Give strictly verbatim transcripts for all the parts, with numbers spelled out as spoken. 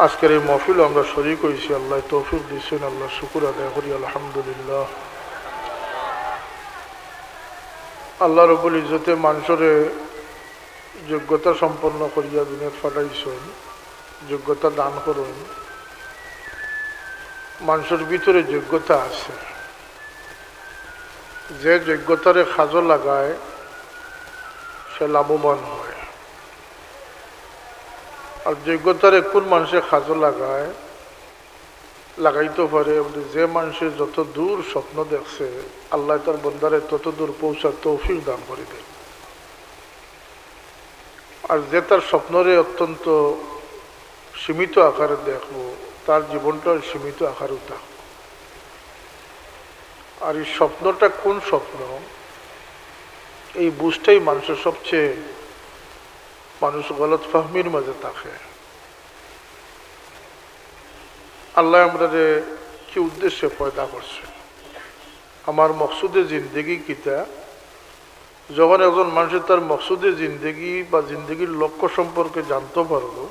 আজকের এই মহফিলো আমরা শরীক অইছি, আল্লায় তৌফিক দিছইন, আল্লার শুকুর আদায় করি, আলহামদুলিল্লাহ। আল্লাহ রব্বুল ইজ্জতে মানষরে যোগ্যতা সম্পন্ন করিয়া দুনিয়াত পাঠাইছইন, যোগ্যতা দান করইন। মানষর ভিতরে যোগ্যতা আছে, যে যোগ্যতারে কাজো লাগায় সে লাভবান হয়। আর যোগ্যতারে কুন মানষে কাজো লাগায়, লাগাইতো পারে, বলতে যে মানষে যত দূর স্বপ্ন দেখছে, আল্লায় তার বন্দারে তত দূর পৌঁছার তৌফিক দান করি দেইন। আর যে তার স্বপ্নরে অত্যন্ত সীমিত আকারে দেখবো, তার জীবনটা সীমিত আকারেউ থাকবো। আর এই স্বপ্নটা কুন স্বপ্ন, এই বুঝটাই মানষর সবচেয়ে, মানুষ গলতফাহমির মাঝে থাকে। আল্লায় আমরারে কি উদ্দেশ্যে পয়দা করছে, আমার মকসুদে জিন্দেগি কিতা? যখন একজন মানষে তার মকসুদে জিন্দেগি বা জিন্দেগির লক্ষ্য সম্পর্কে জানতো পারবো,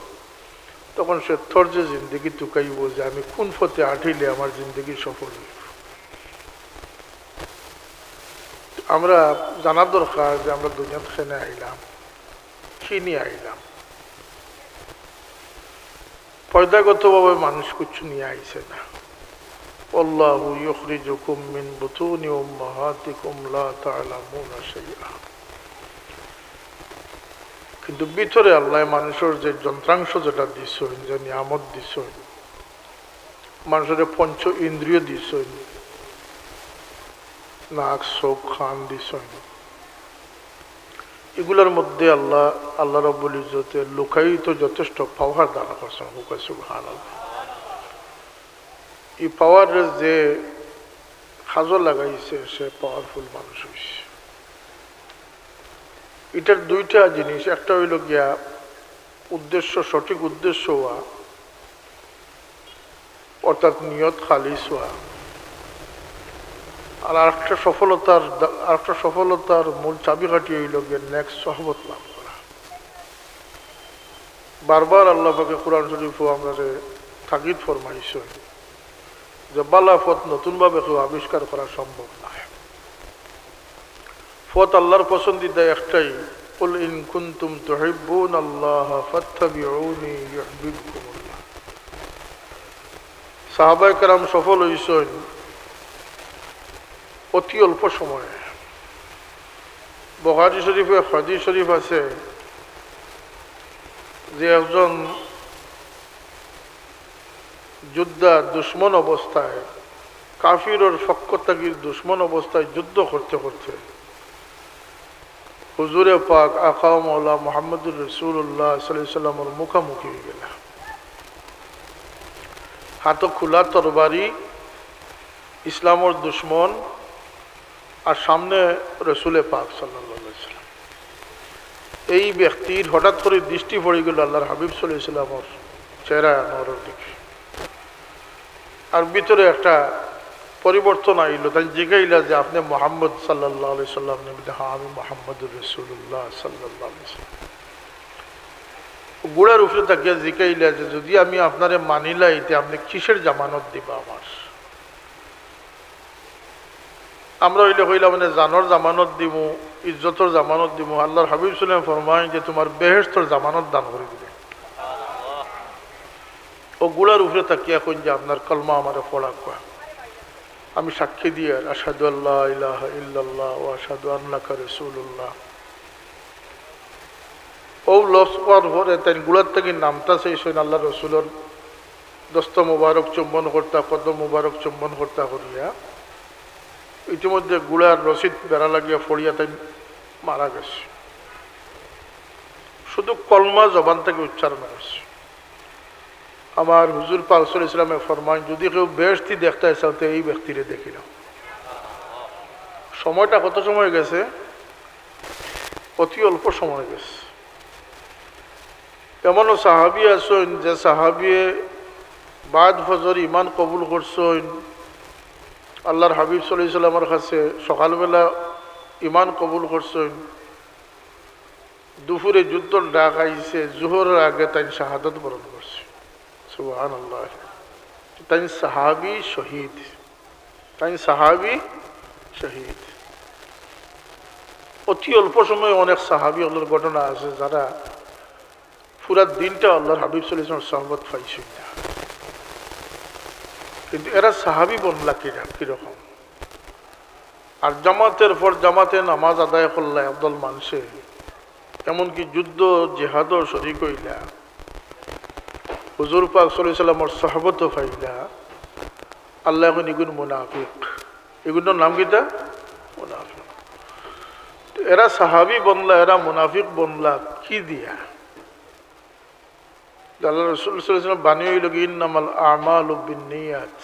তখন সে তর্জে জিন্দেগি তুকাইবো যে আমি কুন পথে আটিলে আমার জিন্দেগি সফল অইবো। আমরা জানা দরকার যে আমরা দুনিয়াত কেনে আইলাম, কি নিয়া আইলাম। পয়দাগতভাবে মানুষ কিচ্ছু নিয়া আইছে না। والله يخرجكم من بطون أمهاتكم لا تعلمون شيئا। কিন্তু ভিতরে আল্লায় মানষর যে যন্ত্রাংশ যেটা দিছইন, যে নিয়ামত দিছইন, মানষরে পঞ্চ ইন্দ্রিয় দিছইন, নাক, চোখ, কান দিছইন, এগুলার মধ্যে আল্লাহ, আল্লাহ রাব্বুল ইজ্জতে লুকায়িত যথেষ্ট পাওয়ার দান করছইন। কউক্কা সুবহানাল্লাহ। এই পাওয়ার যে কাজো লাগাইছে, সে পাওয়ারফুল মানুষ অইছে। এটার দুইটা জিনিস, একটা অইলো গিয়া উদ্দেশ্য, সঠিক উদ্দেশ্য অওয়া, অর্থাৎ নিয়ত খালিস অওয়া। আর আরেকটা সফলতার দা-, আরেকটা সফলতার মূল চাবিকাঠি অইলো গিয়া নেক সহবত লাভ করা। বারবার আল্লাহ পাকে কোরআন শরীফো আমরারে তাকিদ ফরমাইছইন যে বালা পথ নতুনভাবে কেউ আবিষ্কার করা সম্ভব নায়। পথ আল্লাহর পছন্দিদা একটাই, قل إن كنتم تحبون الله فاتبعوني يحببكم الله। সাহাবায়ে কেরাম সফল অইছইন অতি অল্প সময়ে। বুখারী শরীফে হাদিস শরীফ আছে যে একজন যোদ্ধা দুশমন অবস্থায়, কাফিরর পক্ষ থাকি দুশমন অবস্থায় যুদ্ধ করতে করতে হুজুরে পাক আকা ও মাওলা মুহাম্মদুর রাসূলুল্লাহ সাল্লাল্লাহু আলাইহি ওয়াসাল্লামর মুখামুখি অইগেলা। হাতো খোলা তরবারি, ইসলামর দুশমন, আর সামনে রসুলে পাক সাল্লাল্লাহু আলাইহি ওয়াসাল্লাম। এই ব্যক্তির হঠাৎ করি দৃষ্টি পড়িগেলো আল্লাহর হাবিব সাল্লাল্লাহু আলাইহি ওয়াসাল্লামর চেহারা আনোয়ারর দিকে। আর ভিতরে একটা পরিবর্তন আইলো। তাইন জিগাইলা যে, "আপনে মুহাম্মদ সাল্লাল্লাহু আলাইহি ওয়াসাল্লাম নি?" বলে, "হ্যাঁ, আমি মুহাম্মদুর রাসূলুল্লাহ সাল্লাল্লাহু আলাইহি ওয়াসাল্লাম।" ঘোড়ার উপরে থাকিয়া জিগাইলা যে, "যদি আমি আপনারে মানিলাই, তে আপনে কিসের জামানত দিবা আমার?" আমরা অইলে কইলাম, মানে, জানর জামানত দিমু, ইজ্জতর জামানত দিমু। আল্লাহর হাবিব সাল্লাল্লাহু আলাইহি ওয়াসাল্লাম ফরমাইন যে, "তুমার বেহেশতর জামানত দান করি দিমু।" অউ ঘোড়ার উপরে থাকিয়া কইন যে, "আপনার কলমা আমারে পড়া কওয়া, আমি সাক্ষী দিয়ার, আশহাদু আল্লা ইলাহা ইল্লাল্লাহ ওয়া আশহাদু আন্নাকা রাসূলুল্লাহ।" অউ লফজ কওয়ার পরে তাইন ঘোড়ার থাকি নামতা চাইছইন, আল্লাহর রসুলর দস্ত মুবারক চুম্বন করতা, কদম মুবারক চুম্বন করতা করিয়া ইতিমধ্যে ঘোড়ার রশিত বেড়া লাগিয়া পড়িয়া তাইন মারা গেছইন। শুধু কলমা জবান থাকি উচ্চারণ করছইন। আমার হুজুর পাক সাল্লাল্লাহু আলাইহি ওয়াসাল্লামে ফরমাইন, "যদি কেউ বেহেশতি দেখতায় চাও, তে এই ব্যক্তিরে দেখিলাও।" সময়টা কত সময় গেছে? অতি অল্প সময় গেছে। এমনও সাহাবী আছইন যে সাহাবীয়ে বাদ ফজর ইমান কবুল করছইন, আল্লাহর হাবিব সাল্লাল্লাহু আলাইহি ওয়াসাল্লামর কাছে সকালবেলা ইমান কবুল করছইন, দুপুরে যুদ্ধর ডাক আইছে, জোহরর আগে তাইন শাহাদত বরণ করছইন। সুবহানাল্লাহ। তাইন সাহাবী শহীদ, তাইন সাহাবী শহীদ। অতি অল্প সময়ে অনেক সাহাবী অকলর ঘটনা আছে, যারা পুরা দিনটা আল্লাহর হাবিব সাল্লাল্লাহু আলাইহি ওয়াসাল্লামর সহবত পাইছইন না, কিন্তু এরা সাহাবী বনলা কিরা-, কিরকম? আর জামাতের পর জামাতে নামাজ আদায় করলা একদল মানষে, এমনকি যুদ্ধ জিহাদও শরিক অইলা, হুজুর পাক সাল্লাল্লাহু আলাইহি ওয়াসাল্লামর সহবতও পাইলা। আল্লায় কইন, "ইগুন মুনাফিক।" ইগুনর নাম কিতা? মুনাফিক। তো এরা সাহাবী বনলা, এরা মুনাফিক বনলা কি দিয়া? আল্লাহ রসুল সাল্লাল্লাহু আলাইহি ওয়াসাল্লাম বাণী অইলো গি, "ইন্নামাল আমালু বিন্নিয়াত।"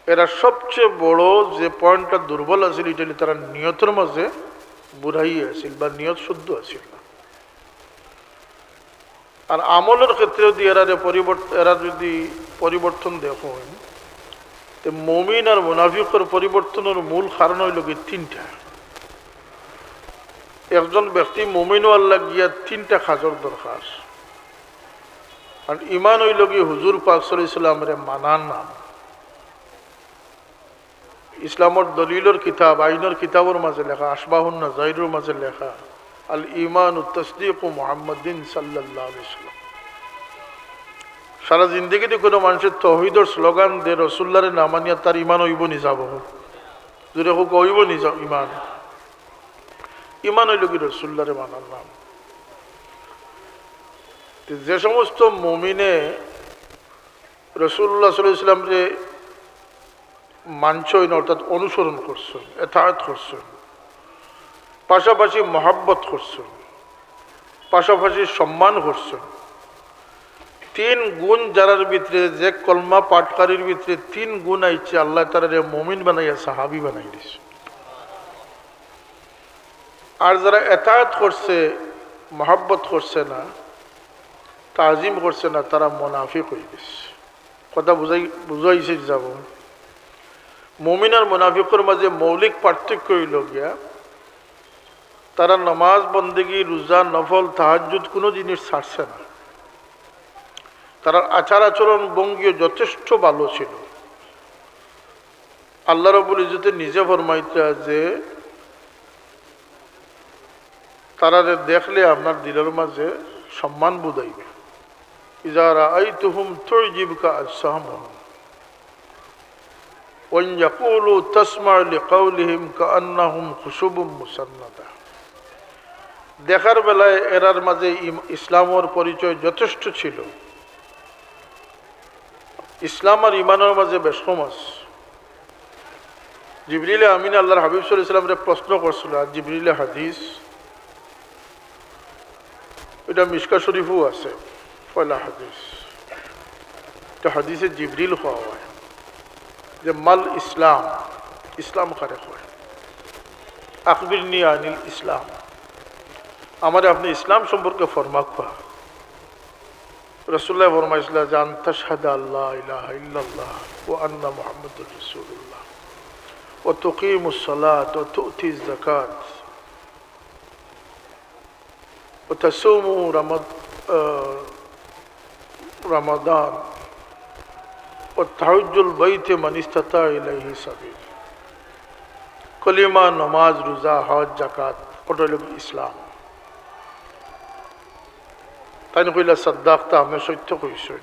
এরা সবচেয়ে বড় যে পয়েন্টটা দুর্বল আছিল, ইটা অইলো তারার নিয়তর মাঝে বুরাই আছিল বা নিয়ত শুদ্ধ আছিল না। আর আমলর ক্ষেত্রে যদি এরারে পরিবর্ত-, এরা যদি পরিবর্তন দেখইন, তে মুমিন আর মুনাফিকর পরিবর্তনর মূল কারণ অইলো গি তিনটা। একজন ব্যক্তি মুমিন অওয়ার লাগিয়া তিনটা কাজর দরকার। আর ইমান অইলো গি হুজুর পাক সাল্লাল্লাহু আলাইহি ওয়াসাল্লামরে মানার নাম। ইসলামর দলিলর কিতাব, আইনর কিতাবর মাঝে লেখা, আশবাহুন নাজাইরর মাঝে লেখা, "আল ইমানু তাসদিকু মুহাম্মাদিন সাল্লাল্লাহু আলাইহি ওয়াসাল্লাম।" সারা জিন্দেগিতে কোনো মানষে তৌহিদর স্লোগান দে, রসুল্লাহরে না মানিয়া তার ইমান অইবো নি যাবো? জোরে কউক্কা, অইবো নি যা-, ইমান? ইমান অইলো গি রসুল্লাহরে মানার নাম। তে যে সমস্ত মুমিনে রসুল্লাহ সাল্লাল্লাহু আলাইহি ওয়াসাল্লামরে মানছইন, অর্থাৎ অনুসরণ করছইন, এতাআত করছইন, পাশাপাশি মহব্বত করছইন, পাশাপাশি সম্মান করছইন। তিন গুণ যারার ভিতরে, যে কলমা পাঠকারীর ভিতরে তিন গুণ আইছে, আল্লায় তারারে মুমিন বানাইয়া সাহাবী বানাই দিছে। আর যারা এতাআত করছে, মহব্বত করছে না, তাজিম করছে না, তারা মুনাফিক অই গেছে। কথা বুঝাই-, বুঝাইছে যাব। মুমিন আর মুনাফিকর মাঝে মৌলিক পার্থক্য অইলো গিয়া, তারা নামাজ, বন্দেগী, রোজা, নফল, তাহাজ্জুদ কোনো জিনিস ছাড়ছে না। তারার আচার আচরণ ভঙ্গিও যথেষ্ট ভালো ছিল। আল্লাহ রাব্বুল ইজ্জতে নিজে ফরমাইতা যে, "তারারে দেখলে আপনার দিলর মাঝে সম্মান বোধ অইবে।" "ইজা রাআইতাহুম তুজিবুকা আজসামুহুম, ওয়া ইন ইয়াকুলু তাসমাউ লিকাউলিহিম কাআন্নাহুম খুশুবুম মুসান্নাদা।" দেখার বেলায় এরার মাঝে ইম-, ইসলামর পরিচয় যথেষ্ট ছিল। ইসলাম আর ইমানর মাঝে বেশ কম আছে। জিবরিলে আমিন আল্লাহর হাবিব সাল্লাল্লাহু আলাইহি ওয়াসাল্লামরে প্রশ্ন করছিল, আর জিবরিলে হাদিস, এটা মিশকা শরীফও আছে, পয়লা হাদিস। তো হাদিসে জিবরিল কওয়া হয় যে, "মাল ইসলাম?" ইসলাম কারে কয়? "আখবিরনি আনিল ইসলাম।" আমারে আপনি ইসলাম সম্পর্কে ফরমাউক্কা। রাসূলুল্লাহ ফরমাইছিলা যে, "আন তাশহাদা আল্লা ইলাহা ইল্লাল্লাহ ওয়া আন্না মুহাম্মাদুর রাসূলুল্লাহ ওয়া তুকিমুস সালাত ওয়া তুতিজ যাকাত ওয়া তাসুমু রামাদ-, আহ, রামাদান ওয়া তাহুজ্জুল বাইতা মান ইস্তাতা ইলাইহি সাবিল।" কলিমা, নমাজ, রোজা, হজ, যাকাত, ওটা অইলো ইসলাম। তাইন কইলা, "সাদ্দাকতা, আপনে সত্য কইছইন।"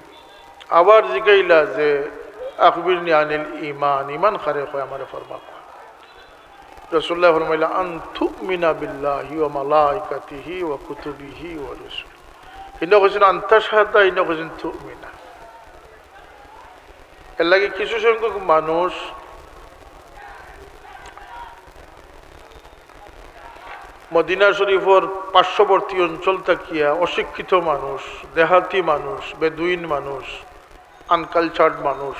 আবার জিকাইলা যে, "আখবিরনি আনিল ঈমান, ঈমান কারে কয়, আমারে ফরমাউক্কা।" রাসূলুল্লাহ ফরমাইলা, "আন তুমিনা বিল্লাহি ওয়া মালাইকাতিহি ওয়া কুতুবিহি ওয়া রুসুলিহি।" ইনো কইছইন আন তাশহাদা, ইনো কইছইন তুমিনা। এর লাগি কিছু সংখ্যক মানুষ মদিনা শরীফর পার্শ্ববর্তী অঞ্চল থাকিয়া অশিক্ষিত মানুষ, দেহাতি মানুষ, বেদুইন মানুষ, আনকালচার্ড মানুষ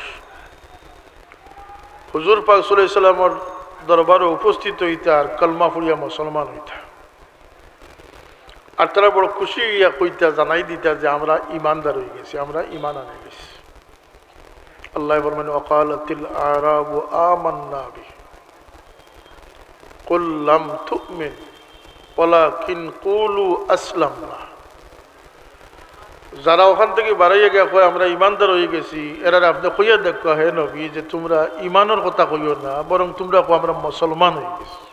হুজুর পাক সাল্লাল্লাহু আলাইহি সাল্লামর দরবারো উপস্থিত অইতা আর কলমা পড়িয়া মুসলমান অইতা। আর তারা বড় খুশি অইয়া কইতা, জানাই দিতা যে, "আমরা ইমানদার অইগেছি, আমরা ইমান আনিলিছি।" আল্লায় ফরমাইন, "ওয়াকালাতিল আরাবু আমান্না বি, কুল লাম তুমিন, ওয়ালাকিন কুলু আসলামনা।" যারা ওখান থাকি বারাইয়া গিয়া কয়, "আমরা ইমানদার অইগেছি", এরারে আপনে কইয়া দেখউক্কা, হে নবী, যে তুমরা ইমানর কথা কইও না, বরং তুমরা কও, "আমরা মুসলমান অইগেছি।"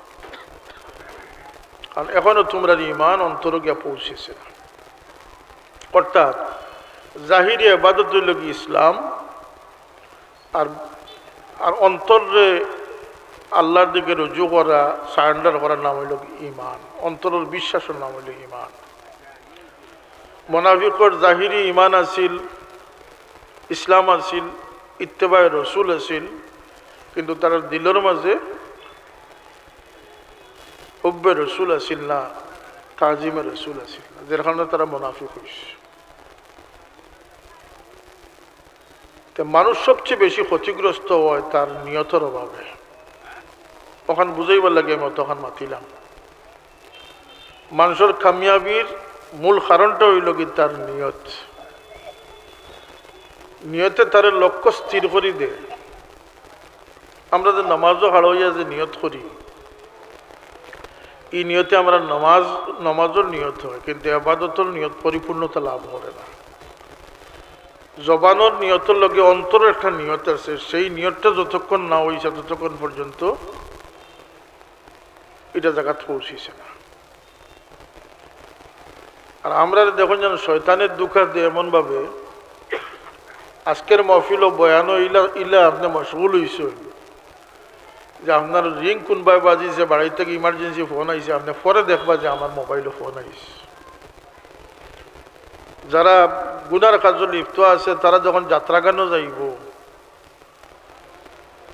কারণ এখনো তুমরার ইমান অন্তরো গিয়া পৌঁছেছে না। অর্থাৎ জাহিরি ইবাদত অইলো গি ইসলাম, আর, আর অন্তররে আল্লাহর দিকে রুজু করা, surrender করার নাম অইলো গি ইমান, অন্তরর বিশ্বাসর নাম অইলো ইমান। মুনাফিকর জাহিরি ইমান আছিল, ইসলাম আছিল, ইত্তেবায়ে রসুল আছিল, কিন্তু তারার দিলর মাঝে হুব্বে রসুল আছিল না, তাজিমে রসুল আছিল না, যার কারণে তারা মুনাফিক অইছে। তে মানুষ সবচেয়ে বেশি ক্ষতিগ্রস্ত অয় তার নিয়তর অভাবে। ওখান বুঝাইবার লাগি আমি অতখান মাতিলাম। মানুষর কামিয়াবির মূল কারণটা অইলো গি তার নিয়ত। নিয়তে তারে লক্ষ্য স্থির করি দে। আমরা যে নামাজো খাড়া অইয়া যে নিয়ত করি, ই নিয়তে আমরা নামাজ, নামাজর নিয়ত অয়, কিন্তু ইবাদতর নিয়ত পরিপূর্ণতা লাভ করে না। জবানর নিয়তর লগে অন্তরর একটা নিয়ত আছে, সেই নিয়তটা যতক্ষণ না অইছে, ততক্ষণ পর্যন্ত ইটা জাগাত পৌঁছিছে না। আর আমরারে দেখইন যেন শয়তানে ধোঁকা দেয় এমনভাবে, আজকের মহফিলো বয়ানো ইলা, ইলা আপনে মশগুল অইছইন যে আপনার ring কুনবায় বাজিছে, বাড়ি থাকি emergency ফোন আইছে, আপনে পরে দেখবা যে আমার মোবাইলো ফোন আইছে। যারা গুনার কাজো লিপ্ত আছে, তারা যখন যাত্রাগানো যাইবো,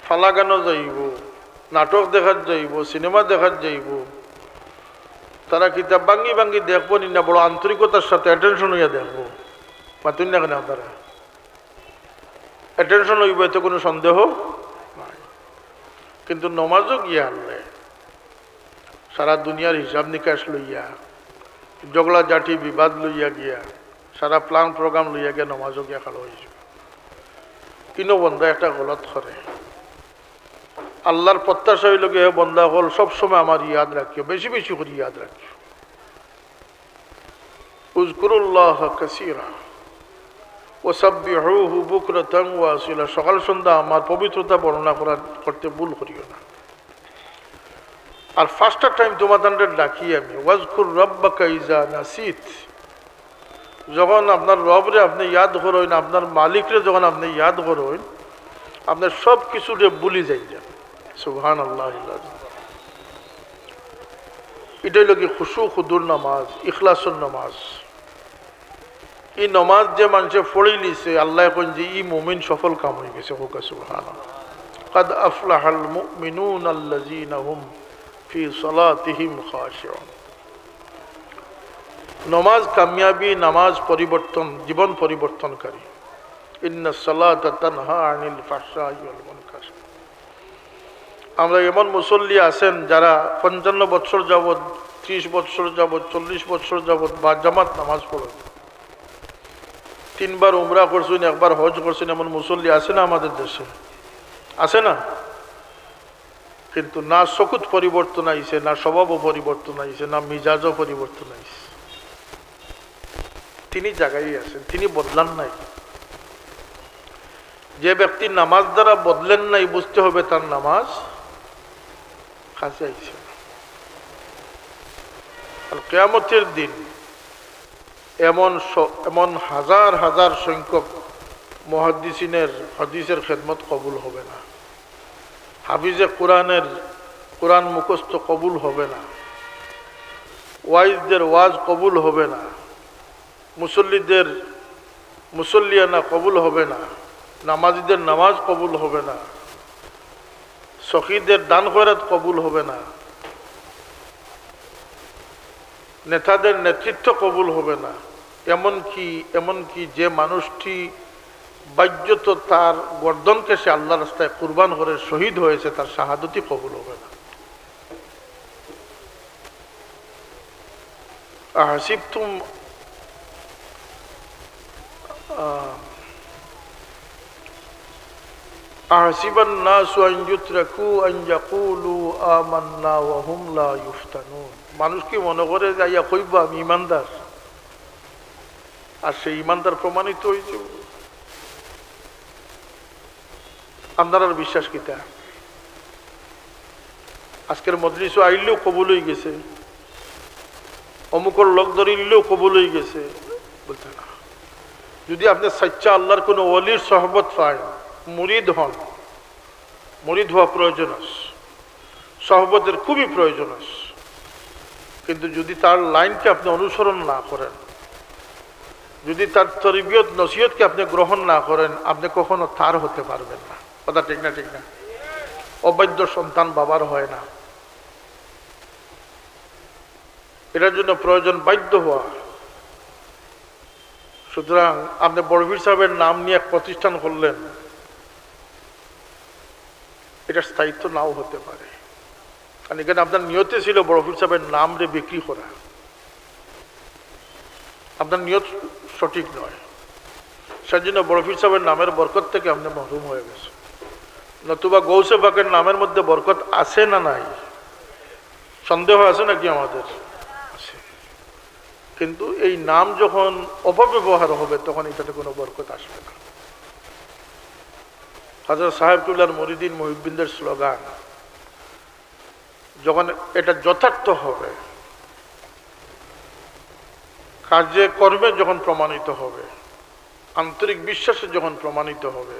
ফালাগানো যাইবো, নাটক দেখাত যাইবো, সিনেমা দেখাত যাইবো, তারা কিতা ভাঙ্গি ভাঙ্গি দেখবো নি না, বড় আন্তরিকতার সাথে attention অইয়া দেখবো? মাতইন না কেনে আপনারা? Attention অইবো, এতে কুনু সন্দেহ নাই। কিন্তু নমাজো গিয়া হারলে সারা দুনিয়ার হিসাব নিকাশ লইয়া, ঝগড়াঝাটি বিবাদ লইয়া গিয়া, সারা plan program লইয়া গিয়া নমাজো গিয়া খাড়া অইযিবো। ইনো বন্দা একটা গলত করে। আল্লাহর প্রত্যাশা অইলো গি, হে বন্দা অকল, সবসময় আমারে ইয়াদ রাখিও, বেশি বেশি করি ইয়াদ রাখিও। উযকুরুল্লাহা কাসীরা ওয়াসাব্বিহুহু বুকরাতান ওয়া আসীলা। সকাল সন্ধ্যা আমার পবিত্রতা বর্ণনা করার, করতে ভুল করিও না। আর পাঁচটা time তুমাতানরে ডাকি আমি, ওয়াজকুর রাব্বাকা ইযা নাসিত। যখন আপনার রবরে আপনে ইয়াদ করইন, আপনার মালিকরে যখন আপনে ইয়াদ করইন, আপনার সব কিছুরে ভুলি যাইন যান। সুবহানাল্লাহ। ইটা অইলো গি খুশু খুদুর নামাজ, ইখলাসর নামাজ। ই নমাজ যে মানষে পড়িলিছে, আল্লায় কইন যে ই মুমিন সফল কাম অইগেছে, কউক্কা সুবহানাল্লাহ। কাদ আফলাহাল মুমিনুনাল্লাযীনা হুম ফি সালাতিহিম খাশিউন। নমাজ কামিয়াবি, নামাজ পরিবর্তন, জীবন পরিবর্তনকারী। ইন্নাস সালাতা তানহা আনিল ফাহশাই ওয়াল মুনকার। আমরা এমন মুসল্লি আছেন যারা পঞ্চান্ন বৎসর যাবৎ, ত্রিশ বৎসর যাবৎ, চল্লিশ বৎসর যাবৎ বা জামাত নামাজ পড়েন, তিনবার উমরা করছেন, একবার হজ করছেন, এমন মুসল্লি আছে না আমাদের দেশে? আছে না? কিন্তু না চকুত পরিবর্তন আইছে, না স্বভাবও পরিবর্তন আইছে, না মিজাজও পরিবর্তন আইছে। তিনি জাগায় আছেন, তিনি বদলান নাই। যে ব্যক্তি নামাজ দ্বারা বদলেন নাই, বুঝতে হবে তার নামাজ কাজে আইছে না। আর কিয়ামতের দিন এমন স-, এমন হাজার হাজার সংখ্যক মুহাদ্দিসিনের হাদিসের খেদমত কবুল হবে না, হাফিজে কোরআনের কোরআন মুখস্থ কবুল হবে না, ওয়াইজদের ওয়াজ কবুল হবে না, মুসল্লিদের মুসল্লিয়ানা কবুল হবে না, নামাজিদের নামাজ কবুল হবে না, সখীদের দান খয়রাত কবুল হবে না, নেতাদের নেতৃত্ব কবুল হবে না। এমনকি, এমনকি যে মানুষটি বাহ্যত তার গর্দনকে সে আল্লাহর রাস্তায় কুরবান করে শহীদ হয়েছে, তার শাহাদতই কবুল হবে না। أحسبتم، آه، أحسب الناس أن يتركوا أن يقولوا آمنا وهم لا يفتنون। মানুষ কি মনে করে যে আইয়া কইবো আমি ইমানদার? আর সেই ইমানদার প্রমাণিত হইছে। আপনারার বিশ্বাস কিতা? আজকের মজলিসও আইলেও কবুল হয়ে গেছে, অমুকর লোক ধরিলেও কবুল হয়ে গেছে, বলতে না। যদি আপনি সাচ্চা আল্লাহর কোনো ওলির সহবত পায়, মুরিদ হন, মুরিদ হওয়া প্রয়োজন আছে, সহবতের খুবই প্রয়োজন আছে। কিন্তু যদি তার লাইনকে আপনি অনুসরণ না করেন, যদি তার তরবিয়ত নসিহতকে আপনি গ্রহণ না করেন, আপনি কখনো তার হতে পারবেন না। কথা ঠিক না? ঠিক না? অবাধ্য সন্তান বাবার হয় না। এটার জন্য প্রয়োজন বাধ্য হওয়া। সুতরাং আপনি বড় পীর সাহেবের নাম নিয়ে এক প্রতিষ্ঠান করলেন, এটা স্থায়িত্ব নাও হতে পারে। কারণ এখানে আপনার নিয়তে ছিল বড় পীর সাহেবের নামরে বিক্রি করা, আপনার নিয়ত সঠিক নয়। সেজন্য বড় পীর সাহেবের নামের বরকত থেকে আপনি মহরুম হয়ে গেছেন। নতুবা গৌসে পাকের নামের মধ্যে বরকত আছে না নাই? সন্দেহ আছে নাকি আমাদের? আছে। কিন্তু এই নাম যখন অপব্যবহার হবে, তখন এটাতে কোনো বরকত আসবে না। হযরত সাহেব কিবলার মুরিদিন মুহিব্বিনদের স্লোগান, যখন এটা যথার্থ হবে, কাজে কর্মে যখন প্রমাণিত হবে, আন্তরিক বিশ্বাসে যখন প্রমাণিত হবে,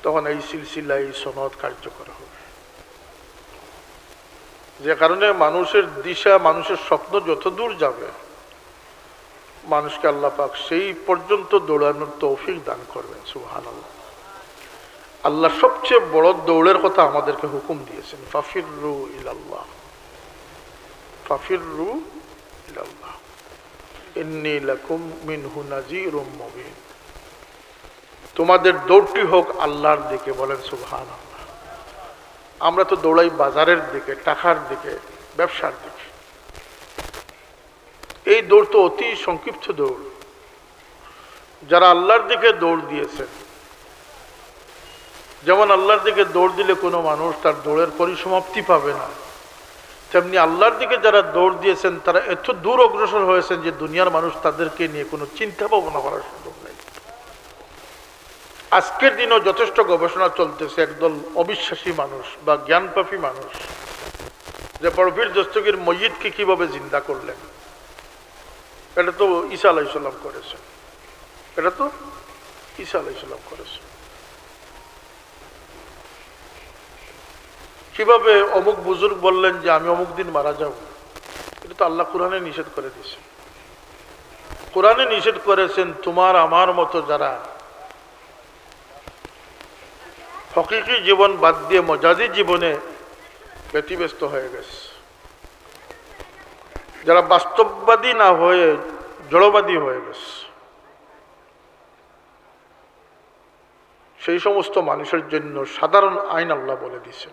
তখন এই সিলসিলা, এই সনদ কার্যকর হবে। যে কারণে মানুষের দিশা, মানুষের স্বপ্ন যত দূর যাবে, মানুষকে আল্লাহ পাক সেই পর্যন্ত দৌড়ানোর তৌফিক দান করবেন। সুবহানাল্লাহ। আল্লাহ সবচেয়ে বড় দৌড়ের কথা আমাদেরকে হুকুম দিয়েছেন, "ফাফিররু ইলাল্লাহ, ফাফিররু ইলাল্লাহ, ইন্নী লাকুম মিনহু নাযীরুম মুবীন।" তোমাদের দৌড়টি হোক আল্লাহর দিকে। বলেন সুবহানাল্লাহ। আমরা তো দৌড়াই বাজারের দিকে, টাকার দিকে, ব্যবসার দিকে। এই দৌড় তো অতি সংক্ষিপ্ত দৌড়। যারা আল্লাহর দিকে দৌড় দিয়েছেন, যেমন আল্লাহর দিকে দৌড় দিলে কোনো মানুষ তার দৌড়ের পরিসমাপ্তি পাবে না, তেমনি আল্লাহর দিকে যারা দৌড় দিয়েছেন, তারা এত দূর অগ্রসর হয়েছেন যে দুনিয়ার মানুষ তাদেরকে নিয়ে কোনো চিন্তা ভাবনা করার সুযোগ নেই। আজকের দিনও যথেষ্ট গবেষণা চলতেছে, একদল অবিশ্বাসী মানুষ বা জ্ঞানপাপী মানুষ যে বড় পীর দস্তগীর ময়িতকে কিভাবে জিন্দা করলেন। এটা তো ঈসা আলাইহিস সালাম করেছেন, এটা তো ঈসা আলাইহিস সালাম করেছেন। কিভাবে অমুক বুজুর্গ বললেন যে আমি অমুক দিন মারা যাব, এটা তো আল্লাহ কোরআনে নিষেধ করে দিয়েছেন। কোরআনে নিষেধ করেছেন, তোমার আমার মতো যারা হকিকি জীবন বাদ দিয়ে মজাজি জীবনে ব্যতিব্যস্ত হয়ে গেছে, যারা বাস্তববাদী না হয়ে জড়বাদী হয়ে গেছে, সেই সমস্ত মানুষের জন্য সাধারণ আইন আল্লাহ বলে দিয়েছেন।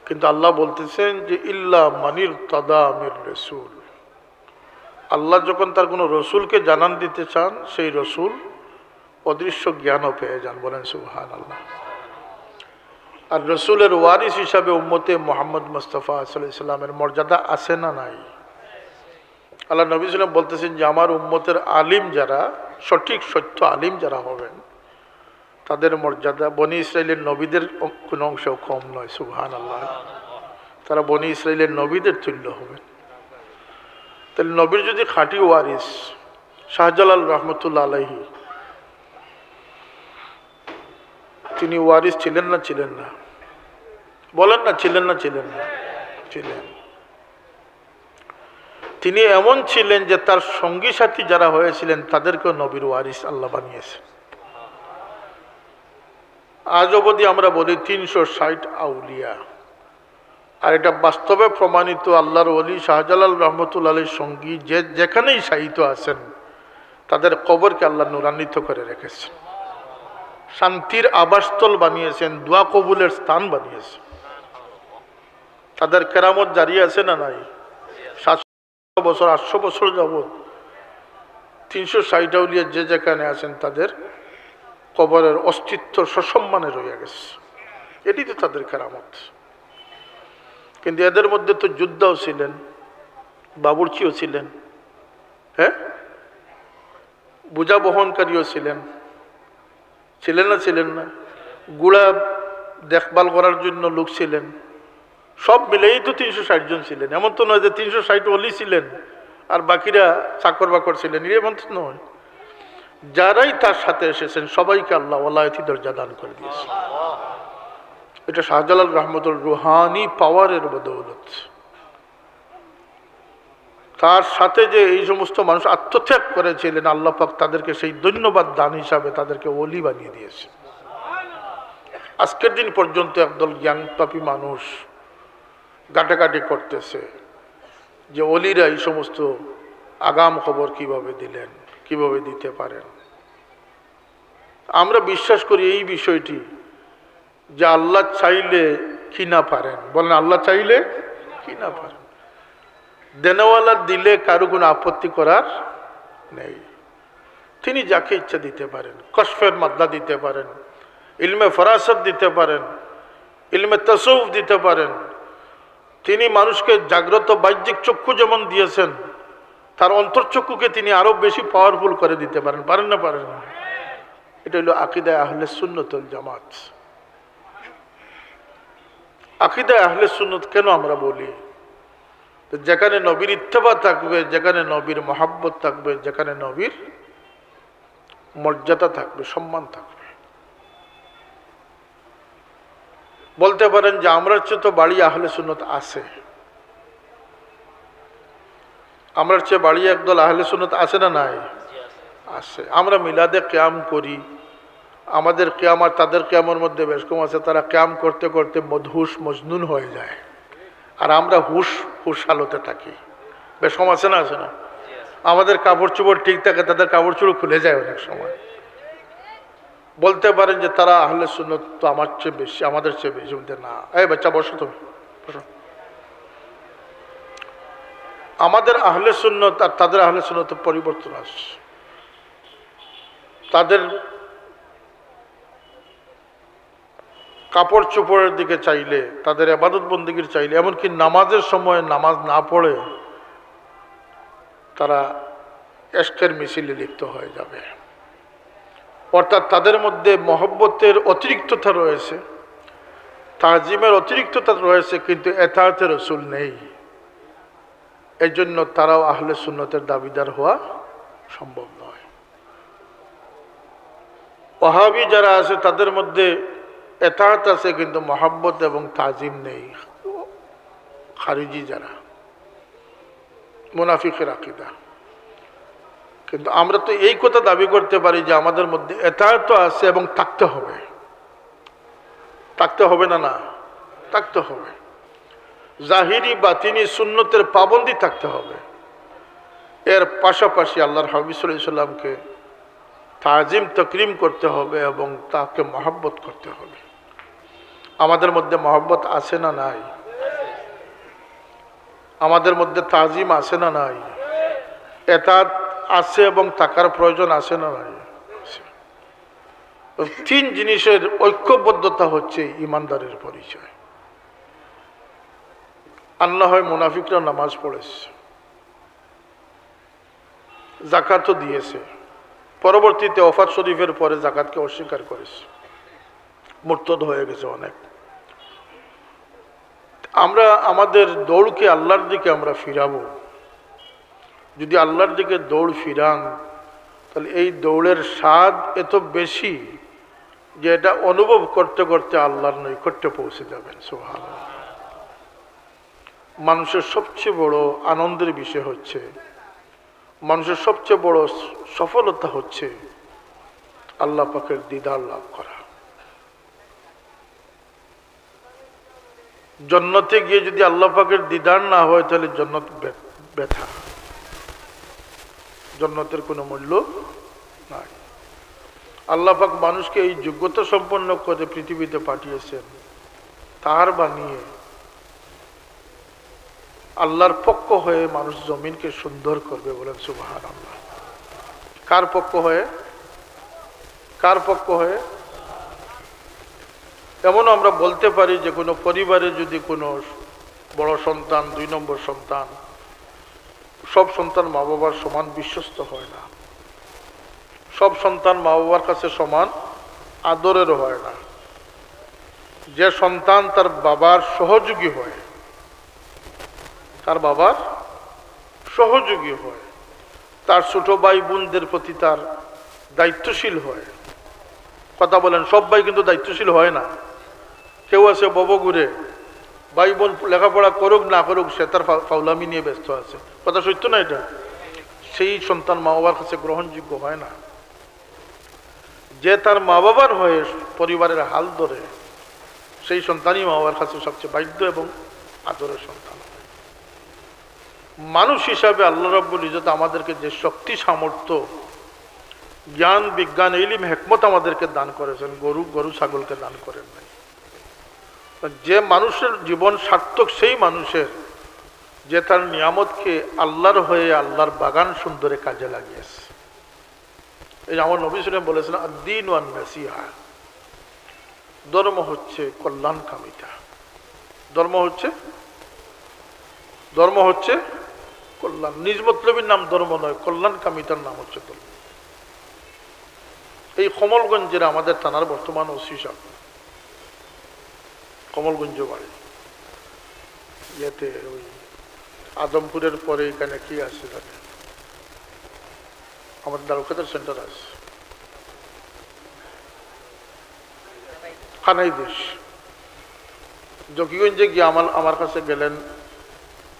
কিন্তু আল্লাহ বলতেছেন যে, "ইল্লা মানির তাদা মির রসুল।" আল্লাহ যখন তার কোনো রসুলকে জানান দিতে চান, সেই রসুল অদৃশ্য জ্ঞানও পেয়ে যান। বলেন সুবহানাল্লাহ। আর রসুলের ওয়ারিস হিসাবে উম্মতে মোহাম্মদ মুস্তাফা সাল্লাল্লাহু আলাইহি ওয়াসাল্লামের মর্যাদা আছে না নাই? আল্লাহ নবী সাল্লাম বলতেছেন যে, "আমার উম্মতের আলিম যারা, সঠিক সত্য আলিম যারা হবেন, তাদের মর্যাদা বনি ইসরাইলের নবীদের কোনো অংশেও কম নয়।" সুবহানাল্লাহ। তারা বনি ইসরাইলের নবীদের তুল্য হবেন। তাহলে নবীর যদি খাঁটি ওয়ারিস শাহজালাল রহমতুল্লাহ আলাইহি, তিনি ওয়ারিস ছিলেন না, ছিলেন না? বলেন না, ছিলেন না, ছিলেন না? ছিলেন। তিনি এমন ছিলেন যে তার সঙ্গী সাথী যারা হয়েছিলেন, তাদেরকেও নবীর ওয়ারিস আল্লাহ বানিয়েছেন। আজ অবধি আমরা বলি তিনশো ষাট আউলিয়া, আর এটা বাস্তবে প্রমাণিত। আল্লাহর ওলি শাহজালাল রহমতুল্লাহ আলাইহির সঙ্গী যে যেখানেই শায়িত আছেন, তাদের কবরকে আল্লাহ নূরান্বিত করে রেখেছেন, শান্তির আবাসস্থল বানিয়েছেন, দোয়া কবুলের স্থান বানিয়েছেন। তাদের কেরামত জারি আছে না নাই? সাতশো বছর, আটশো বছর যাবত তিনশো ষাট আউলিয়া যে যেখানে আছেন, তাদের কবরের অস্তিত্ব সসম্মানে রয়ে গেছে। এটি তো তাদের কেরামত। কিন্তু এদের মধ্যে তো যোদ্ধাও ছিলেন, বাবুর্চিও ছিলেন, হ্যাঁ, বোঝা বহনকারীও ছিলেন, ছিলেন না? ছিলেন না? ঘোড়া দেখভাল করার জন্য লোক ছিলেন। সব মিলেই তো তিনশো ষাট জন ছিলেন। এমন তো নয় যে তিনশো ষাট অলি ছিলেন আর বাকিরা চাকর বাকর ছিলেন, এমন তো নয়। যারাই তার সাথে এসেছেন, সবাইকে আল্লাহ ওলায়তি দরজা দান করে দিয়েছেন। এটা শাহজালাল রহমতুল্লাহ রুহানি পাওয়ারের বদৌলত। তার সাথে যে এই সমস্ত মানুষ আত্মত্যাগ করেছিলেন, আল্লাহ পাক তাদেরকে সেই ধন্যবাদ দান হিসাবে তাদেরকে ওলি বানিয়ে দিয়েছেন। আজকের দিন পর্যন্ত একদল জ্ঞানপাপী মানুষ ঘাটাঘাটি করতেছে যে অলিরা এই সমস্ত আগাম খবর কিভাবে দিলেন, কিভাবে দিতে পারেন। আমরা বিশ্বাস করি এই বিষয়টি যে আল্লাহ চাইলে কি না পারেন, বলেন, আল্লাহ চাইলে কি না পারেন। দেনেওয়ালা দিলে কারো কোনো আপত্তি করার নেই। তিনি যাকে ইচ্ছা দিতে পারেন, কশফের মাদ্দা দিতে পারেন, ইলমে ফরাসত দিতে পারেন, ইলমে তসৌফ দিতে পারেন। তিনি মানুষকে জাগ্রত বাহ্যিক চক্ষু যেমন দিয়েছেন, তার অন্তরচক্ষুকে তিনি আরো বেশি পাওয়ারফুল করে দিতে পারেন। পারেন না? পারেন না? এটা হলো আকিদায়ে আহলে সুন্নত ওয়াল জামাত। আকিদায়ে আহলে সুন্নত কেন আমরা বলি? তো যেখানে নবীর ইত্তেবা থাকবে, যেখানে নবীর মহব্বত থাকবে, যেখানে নবীর মর্যাদা থাকবে, সম্মান থাকবে। বলতে পারেন যে আমরার চেয়ে তো বাড়ি আহলে সুন্নত আছে, আমরার চেয়ে বাড়ি একদল আহলে সুন্নত আছে না নাই? আছে। আমরা মিলাদে কিয়াম করি, আমাদের কিয়াম আর তাদের কিয়ামের মধ্যে বেশ কম আছে, তারা কিয়াম করতে করতে মদহুশ মজনুন হয়ে যায়, আর আমরা হুশ হুশ হালতে থাকি। বেশ কম আছে না? আছে না? আমাদের কাপড় চোপড় ঠিক থাকে, তাদের কাপড় চোপড় খুলে যায় অনেক সময়। বলতে পারেন যে তারা আহলে সুন্নত তো আমার চেয়ে বেশি, আমাদের চেয়ে বেশি। বলতে না, এই বাচ্চা, বসো তুমি, বসো। আমাদের আহলে সুন্নত আর তাদের আহলে সুন্নতে পরিবর্তন আসছে। তাদের কাপড় চোপড়ের দিকে চাইলে, তাদের এবাদত বন্দিগির চাইলে, এমনকি নামাজের সময় নামাজ না পড়ে তারা এশকের মিছিলে লিপ্ত হয়ে যাবে। অর্থাৎ তাদের মধ্যে মহব্বতের অতিরিক্ততা রয়েছে, তাজিমের অতিরিক্ততা রয়েছে, কিন্তু এতাআতে রসুল নেই। এই জন্য তারাও আহলে সুন্নতের দাবিদার হওয়া সম্ভব নয়। ওয়াহাবি যারা আছে তাদের মধ্যে এতাআত আছে, কিন্তু মহব্বত এবং তাজিম নেই। খারিজি যারা, মুনাফিকের আকিদা। কিন্তু আমরা তো এই কথা দাবি করতে পারি যে আমাদের মধ্যে এতাআত তো আছে এবং থাকতে হবে। থাকতে হবে না? না, থাকতে হবে। জাহিরি বাতিনি সুন্নতের পাবন্দি থাকতে হবে। এর পাশাপাশি আল্লাহর হাবিব সাল্লাল্লাহু আলাইহি সাল্লামকে তাজিম তকরিম করতে হবে এবং তাকে মহব্বত করতে হবে। আমাদের মধ্যে মহব্বত আছে না নাই? আমাদের মধ্যে তাজিম আছে না নাই? এতাআত আছে এবং থাকার প্রয়োজন আছে না নাই? আছে। তিন জিনিসের ঐক্যবদ্ধতা হচ্ছে ইমানদারের পরিচয়। আর না হয় মুনাফিকরা নামাজ পড়েছে, জাকাতও দিয়েছে, পরবর্তীতে ওফাত শরীফের পরে জাকাতকে অস্বীকার করেছে, মুরতাদ হয়ে গেছে অনেক। আমরা আমাদের দৌড়কে আল্লাহর দিকে আমরা ফিরাবো। যদি আল্লাহর দিকে দৌড় ফিরান, তাহলে এই দৌড়ের স্বাদ এত বেশি যে এটা অনুভব করতে করতে আল্লাহর নৈকট্যে পৌঁছে যাবেন। সুবহানাল্লাহ। মানুষের সবচেয়ে বড় আনন্দের বিষয় হচ্ছে, মানুষের সবচেয়ে বড় সফলতা হচ্ছে আল্লাহ পাকের দিদার লাভ করা। জন্নতে গিয়ে যদি আল্লাহ পাকের দিদার না হয়, তাহলে জন্নত ব্য-, বৃথা, জন্নতের কোনো মূল্য নাই। আল্লাহ পাক মানুষকে এই যোগ্যতা সম্পন্ন করে পৃথিবীতে পাঠিয়েছেন, তার বানিয়ে আল্লাহর পক্ষ হয়ে মানুষ জমিনকে সুন্দর করবে। বলেন সুবহানাল্লাহ। কার পক্ষ হয়ে? কার পক্ষ হয়ে? এমন আমরা বলতে পারি যে কোনো পরিবারে যদি কোনো বড় সন্তান, দুই নম্বর সন্তান সব সন্তান মা বাবার সমান বিশ্বস্ত হয় না, সব সন্তান মা বাবার কাছে সমান আদরেরও হয় না। যে সন্তান তার বাবার সহযোগী হয়, তার বাবার সহযোগী হয়, তার ছোট ভাই বোনদের প্রতি তার দায়িত্বশীল হয়। কথা বলেন, সব ভাই কিন্তু দায়িত্বশীল হয় না। কেউ আছে বব ঘুরে, ভাই বোন লেখাপড়া করুক না করুক, সে তার ফা-, ফাউলামি নিয়ে ব্যস্ত আছে। কথা সত্য না এটা? সেই সন্তান মা বাবার কাছে গ্রহণযোগ্য হয় না। যে তার মা বাবার হয়ে পরিবারের হাল ধরে, সেই সন্তানই মা বাবার কাছে সবচেয়ে বাধ্য এবং আদরের সন্তান হয়। মানুষ হিসাবে আল্লাহ রাব্বুল ইজ্জত আমাদেরকে যে শক্তি, সামর্থ্য, জ্ঞান, বিজ্ঞান, ইলিম, হেকমত আমাদেরকে দান করেছেন, গরু, গরু ছাগলকে দান করেন নাই। যে মানুষের জীবন সার্থক সেই মানুষের, যে তার নিয়ামতকে আল্লাহর হয়ে আল্লাহর বাগান সুন্দরে কাজে লাগিয়েছে। এই যে আমার নবী সাল্লাল্লাহু আলাইহি ওয়াসাল্লাম বলেছেন, "আদ-দীন ওয়ান নাসিহা", ধর্ম হচ্ছে কল্যাণকামিতা। ধর্ম হচ্ছে, ধর্ম হচ্ছে কল্যাণ। নিজ মতলবীর নাম ধর্ম নয়, কল্যাণকামিতার নাম হচ্ছে ধর্ম। এই কমলগঞ্জের আমাদের থানার বর্তমান ওসি সাহেব, কমলগঞ্জ বাড়ি, ইয়েতে ওই আদমপুরের পরে এখানে কি আছে জানি, আমাদের দারুকেদার সেন্টার আছে, খানাইদেশ। জকিগঞ্জে গিয়ে আমার, আমার কাছে গেলেন,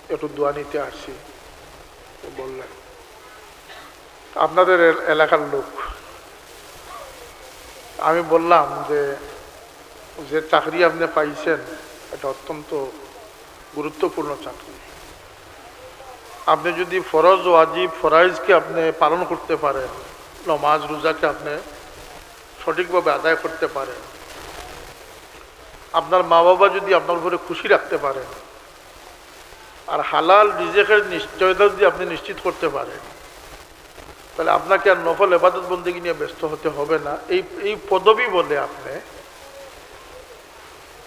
একটু দোয়া নিতে আসছি। তো বললেন, "আপনাদের এল-, এলাকার লোক।" আমি বললাম যে, "যে চাকরি আপনি পাইছেন, এটা অত্যন্ত গুরুত্বপূর্ণ চাকরি। আপনি যদি ফরজ, ওয়াজিব, ফরাইজকে আপনি পালন করতে পারেন, নমাজ, রোজাকে আপনি সঠিকভাবে আদায় করতে পারেন, আপনার মা বাবা যদি আপনার উপরে খুশি রাখতে পারেন, আর হালাল রিজিকের নিশ্চয়তা যদি আপনি নিশ্চিত করতে পারেন, তাহলে আপনাকে আর নফল ইবাদত বন্দেগী নিয়ে ব্যস্ত হতে হবে না। এই, এই পদবী বলে আপনি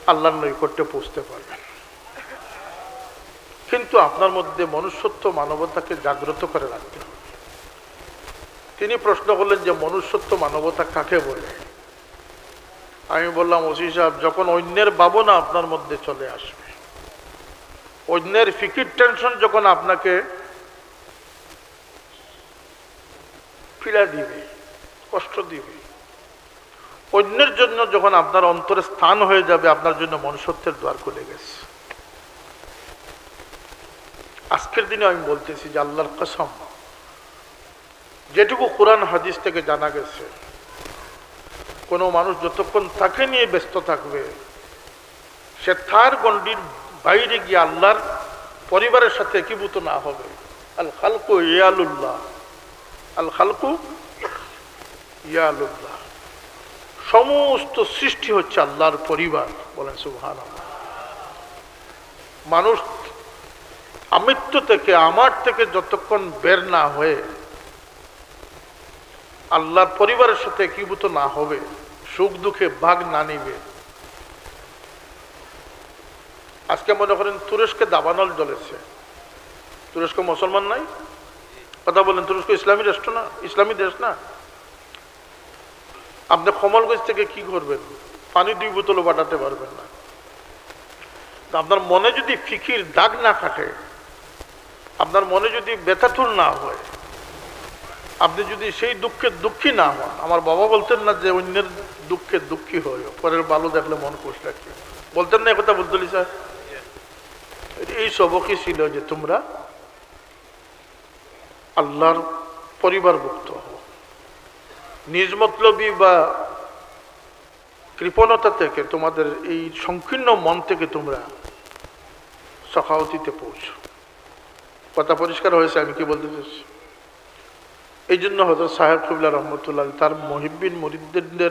আল্লাহর নৈকট্যে পৌঁছতে পারবেন। কিন্তু আপনার মধ্যে মনুষ্যত্ব, মানবতাকে জাগ্রত করে রাখতে হবে।" তিনি প্রশ্ন করলেন যে, "মনুষ্যত্ব, মানবতা কাকে বলে?" আমি বললাম, "ওসি সাহেব, যখন অন্যের ভাবনা আপনার মধ্যে চলে আসবে, অন্যের ফিকির, টেনশন যখন আপনাকে পীড়া দিবে, কষ্ট দিবে, অন্যের জন্য যখন আপনার অন্তরে স্থান হয়ে যাবে, আপনার জন্য মনুষ্যত্বের দ্বার খুলে গেছে।" আজকের দিনে আমি বলতেছি যে আল্লাহর কসম, যেটুকু কোরআন হাদিস থেকে জানা গেছে, কোনো মানুষ যতক্ষণ তাকে নিয়ে ব্যস্ত থাকবে, সে তার গণ্ডির বাইরে গিয়ে আল্লাহর পরিবারের সাথে একীভূত না হবে। আল খালকু ইয়ালুল্লাহ, আল খালকু ইয়ালুল্লাহ, সমস্ত সৃষ্টি হচ্ছে আল্লাহর পরিবার। বলেন সুবহানাল্লাহ। মানুষ আমিত্ব থেকে, আমার থেকে যতক্ষণ বের না হয়ে আল্লাহর পরিবারের সাথে একীভূত না হবে, সুখ দুঃখে ভাগ না নিবে। আজকে মনে করেন তুরস্কে দাবানল জ্বলেছে, তুরস্ক মুসলমান নাই? কথা বলেন, তুরস্ক ইসলামী রাষ্ট্র না, ইসলামী দেশ না? আপনি কমলগঞ্জ থেকে কি করবেন? পানি দুই বোতলও পাঠাতে পারবেন না। তো আপনার মনে যদি ফিকির দাগ না কাটে, আপনার মনে যদি ব্যথাতুর না হয়, আপনি যদি সেই দুঃখে দুঃখী না হন, আমার বাবা বলতেন না যে অন্যের দুঃখে দুঃখী হয়, পরের ভালো দেখলে মন খুশ রাখে, বলতেন না এই কথা আব্দুল আলী সাহেব? এই সবকই ছিল যে তোমরা আল্লাহর পরিবারভুক্ত হও। নিজ মতলবি বা কৃপণতা থেকে, তোমাদের এই সংকীর্ণ মন থেকে তোমরা সখাওতিতে পৌঁছো। কথা পরিষ্কার হয়েছে আমি কি বলতে চাচ্ছি? এই জন্য হযরত সাহেব কিবলা রহমতুল্লাহ আলাইহি তার মুহিব্বিন মুরিদদের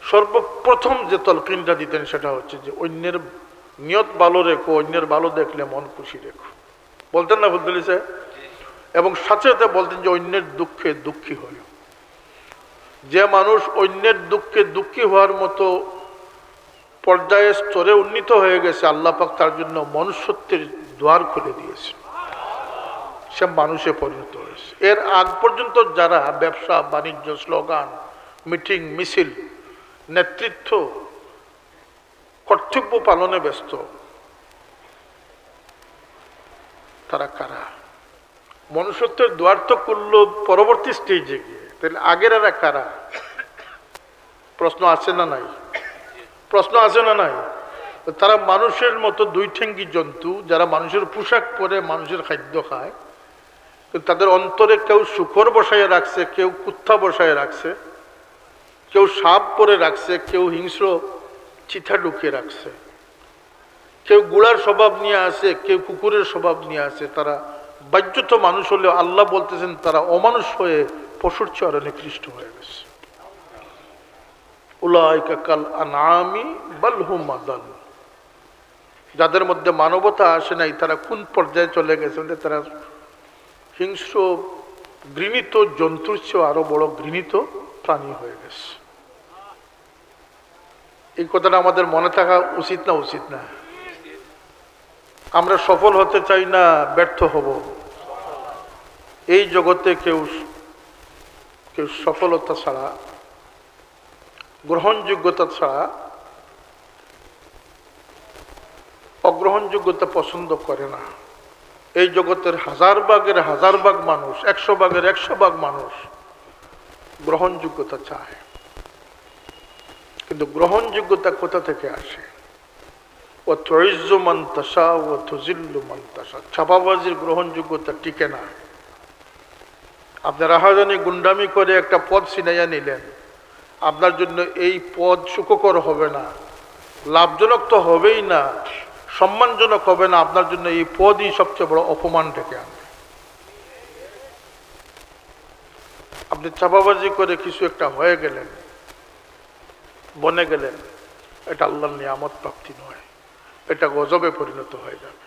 সর্বপ্রথম যে তলকিনটা দিতেন, সেটা হচ্ছে যে অন্যের নিয়ত ভালো রেখো, অন্যের ভালো দেখলে মন খুশি রেখো। বলতেন না আব্দুল আলী সাহেব? এবং সাথে সাথে বলতেন যে অন্যের দুঃখে দুঃখী হয়। যে মানুষ অন্যের দুঃখে দুঃখী হওয়ার মতো পর্যায়ে, স্তরে উন্নীত হয়ে গেছে, আল্লাহ পাক তার জন্য মনুষ্যত্বের দ্বার খুলে দিয়েছে। সে মানুষে পরিণত হয়েছে। এর আগ পর্যন্ত যারা ব্যবসা বাণিজ্য, স্লোগান, মিটিং, মিছিল, নেতৃত্ব, কর্তব্য পালনে ব্যস্ত, তারা কারা? মনুষ্যত্বের দুয়ার তো খুললো পরবর্তী স্টেজে গিয়ে, তাহলে আগের এরা কারা? প্রশ্ন আছে না নাই? প্রশ্ন আছে না নাই? তো তারা মানুষের মতো দুই ঠেঙ্গি জন্তু, যারা মানুষের পোশাক পরে, মানুষের খাদ্য খায়, কিন্তু তাদের অন্তরে কেউ শূকর বসায় রাখছে, কেউ কুত্তা বসায় রাখছে, কেউ সাপ পরে রাখছে, কেউ হিংস্র চিতা ঢুকিয়ে রাখছে, কেউ ঘোড়ার স্বভাব নিয়ে আছে, কেউ কুকুরের স্বভাব নিয়ে আছে। তারা বাহ্যত মানুষ হলেও আল্লাহ বলতেছেন তারা অমানুষ হয়ে পশুর চেয়ে আরো নিকৃষ্ট হয়ে গেছে। উলাইকা কাল আনআমি বাল হুম আদাল। যাদের মধ্যে মানবতা আসে নাই, তারা কোন পর্যায়ে চলে গেছে? তারা হিংস্র, ঘৃণিত জন্তুর চেয়েও আরো বড় ঘৃণিত প্রাণী হয়ে গেছে। এই কথাটা আমাদের মনে থাকা উচিত না উচিত না? আমরা সফল হতে চাই না ব্যর্থ হব? এই জগতে কেউ, কেউ সফলতা ছাড়া, গ্রহণযোগ্যতা ছাড়া অগ্রহণযোগ্যতা পছন্দ করে না। এই জগতের হাজার ভাগের হাজার ভাগ মানুষ, একশো ভাগের একশো ভাগ মানুষ গ্রহণযোগ্যতা চায়, কিন্তু গ্রহণযোগ্যতা কোথা থেকে আসে? ওয়া তুইজ্জু মান তাশা ওয়া তুজিল্লু মান তাশা। ছাপাবাজির গ্রহণযোগ্যতা টিকে না। আপনি রাহাজানি গুন্ডামি করে একটা পদ ছিনাইয়া নিলেন, আপনার জন্য এই পদ সুখকর হবে না, লাভজনক তো হবেই না, সম্মানজনক হবে না। আপনার জন্য এই পদই সবচেয়ে বড় অপমান ডেকে আনবে। আপনি ছাপাবাজি করে কিছু একটা হয়ে গেলেন, বনে গেলেন, এটা আল্লাহর নিয়ামত প্রাপ্তি নয়, এটা গজবে পরিণত হয়ে যাবে।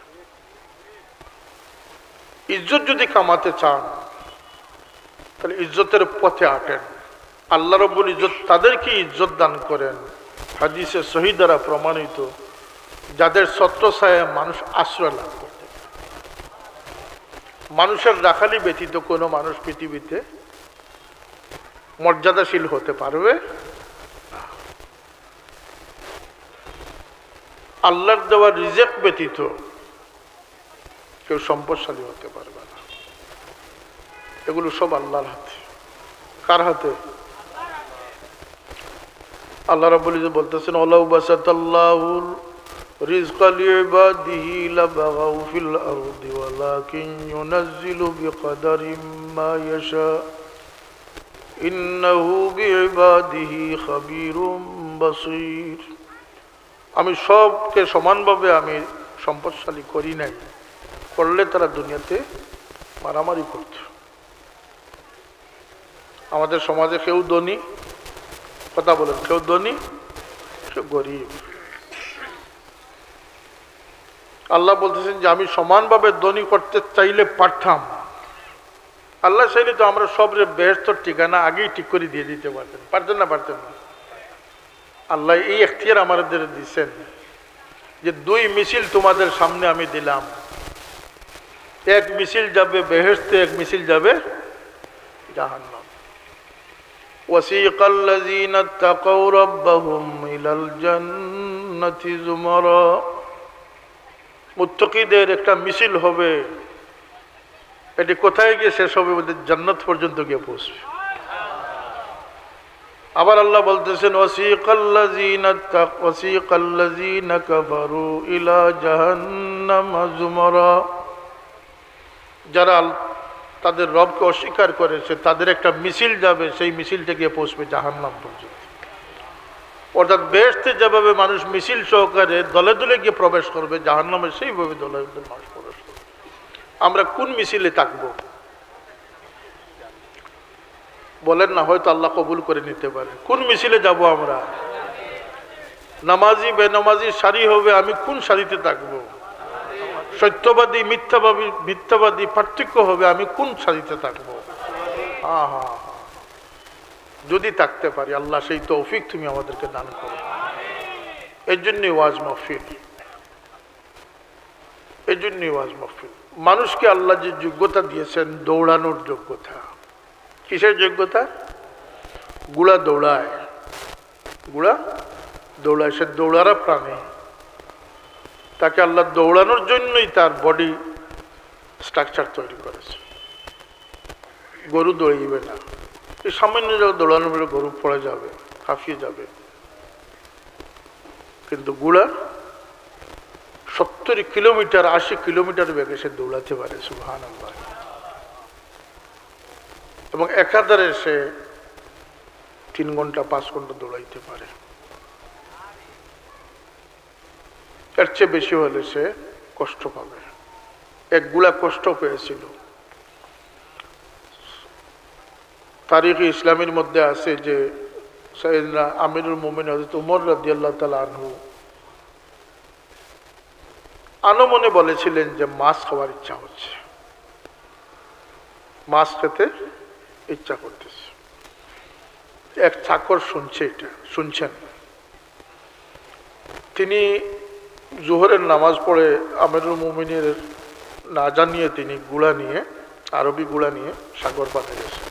ইজ্জত যদি কামাতে চান, তাহলে ইজ্জতের পথে আটেন। আল্লাহ রব্বুল ইজ্জত তাদেরকে ইজ্জত দান করেন, হাদিসে সহি দ্বারা প্রমাণিত, যাদের ছত্রছায়ায় মানুষ আশ্রয় লাভ করতে পারে। মানুষের রাখালি ব্যতীত কোনো মানুষ পৃথিবীতে মর্যাদাশীল হতে পারবে না। আল্লাহর দেওয়া রিজেক ব্যতীত কেউ সম্পদশালী হতে পারবে না। এগুলো সব আল্লাহর হাতে। কার হাতে? আল্লাহ রাব্বুল ইজ্জত বলতেছেন, "ওয়ালাউ বাসাতাল্লাহুর রিজকা লিইবাদিহি লাবাগাউ ফিল আরদি ওয়ালাকিন ইউনাজ্জিলু বিকাদারিম মা ইয়াশা, ইন্নাহু বিইবাদিহি খাবীরুম বাসীর।" আমি সবকে সমানভাবে আমি সম্পদশালী করি নাই, করলে তারা দুনিয়াতে মারামারি করত। আমাদের সমাজে কেউ ধনী, কথা বলেন, কেউ ধনী, কেউ গরিব। আল্লাহ বলতেছেন যে আমি সমানভাবে ধনী করতে চাইলে পারতাম। আল্লাহ চাইলে তো আমরা সবরে বেহেশতর ঠিকানা আগেই ঠিক করে দিয়ে দিতে পারতেন, পারতেন না? পারতেন না? আল্লাহ এই এখতিয়ার আমাদের দিচ্ছেন যে দুই মিছিল তোমাদের সামনে আমি দিলাম, এক মিছিল যাবে বেহেশতে, এক মিছিল যাবে জাহান্নাম। وسيق الذين اتقوا ربهم إلى الجنة زمرا। মুত্তাকিদের একটা মিছিল হবে। এটি কোথায় গিয়ে শেষ হবে? বলতে জান্নাত পর্যন্ত গিয়ে পৌঁছবে। আবার আল্লাহ বলতেছেন, "وسيق الذين اتق-، وسيق الذين كفروا إلى جهنم زمرا।" যারা আল-, তাদের রবকে অস্বীকার করেছে, তাদের একটা মিছিল যাবে, সেই মিছিলটা গিয়ে পৌঁছবে জাহান্নাম পর্যন্ত। অর্থাৎ বেহেশতে যেভাবে মানুষ মিছিল সহকারে দলে দলে গিয়ে প্রবেশ করবে, জাহান্নামে সেইভাবে দলে দলে মানুষ প্রবেশ করবে। আমরা কোন মিছিলে থাকব? বলেন না, হয়তো আল্লাহ কবুল করে নিতে পারে। কোন মিছিলে যাব আমরা? নামাজি বেনামাজি সারি হবে, আমি কোন সারিতে থাকব? সত্যবাদী মিথ্যাবাদী, মিথ্যাবাদী পার্থক্য হবে, আমি কোন সারিতে থাকব? হ্যাঁ, হ্যাঁ, হ্যাঁ। যদি থাকতে পারি, আল্লাহ সেই তৌফিক তুমি আমাদেরকে দান করো। এর জন্যই ওয়াজ মাহফিল, এর জন্যই ওয়াজ মাহফিল। মানুষকে আল্লাহ যে যোগ্যতা দিয়েছেন, দৌড়ানোর যোগ্যতা। কিসের যোগ্যতা? ঘোড়া দৌড়ায়, ঘোড়া দৌড়ায়, সে দৌড়ারা প্রাণী। তাকে আল্লাহ দৌড়ানোর জন্যই তার বডি স্ট্রাকচার তৈরি করেছে। গরু দৌড়াইবে না, এই সামান্য জায়গা দৌড়ানোর পরে গরু পড়ে যাবে, হাঁফিয়ে যাবে। কিন্তু ঘোড়া সত্তর কিলোমিটার, আশি কিলোমিটার বেগে সে দৌড়াতে পারে। সুবহানাল্লাহ। এবং একাধারে সে তিন ঘন্টা, পাঁচ ঘন্টা দৌড়াইতে পারে। এর চেয়ে বেশি হলে সে কষ্ট পাবে। এক ঘোড়া কষ্ট পেয়েছিল। তারিখ ইসলামের মধ্যে আছে যে সাইয়েদনা আমিরুল মুমিনিন হযরত উমর রাদিয়াল্লাহু তাআলা আনহু আনমনে বলেছিলেন যে মাছ খাওয়ার ইচ্ছা হচ্ছে, মাছ খেতে ইচ্ছা করতেছে। এক চাকর শুনছে এটা, শুনছেন। তিনি জোহরের নামাজ পড়ে আমিরুল মুমিনিনের না জানিয়ে তিনি ঘোড়া নিয়ে, আরবি ঘোড়া নিয়ে সাগর পাড়ে গেছেন।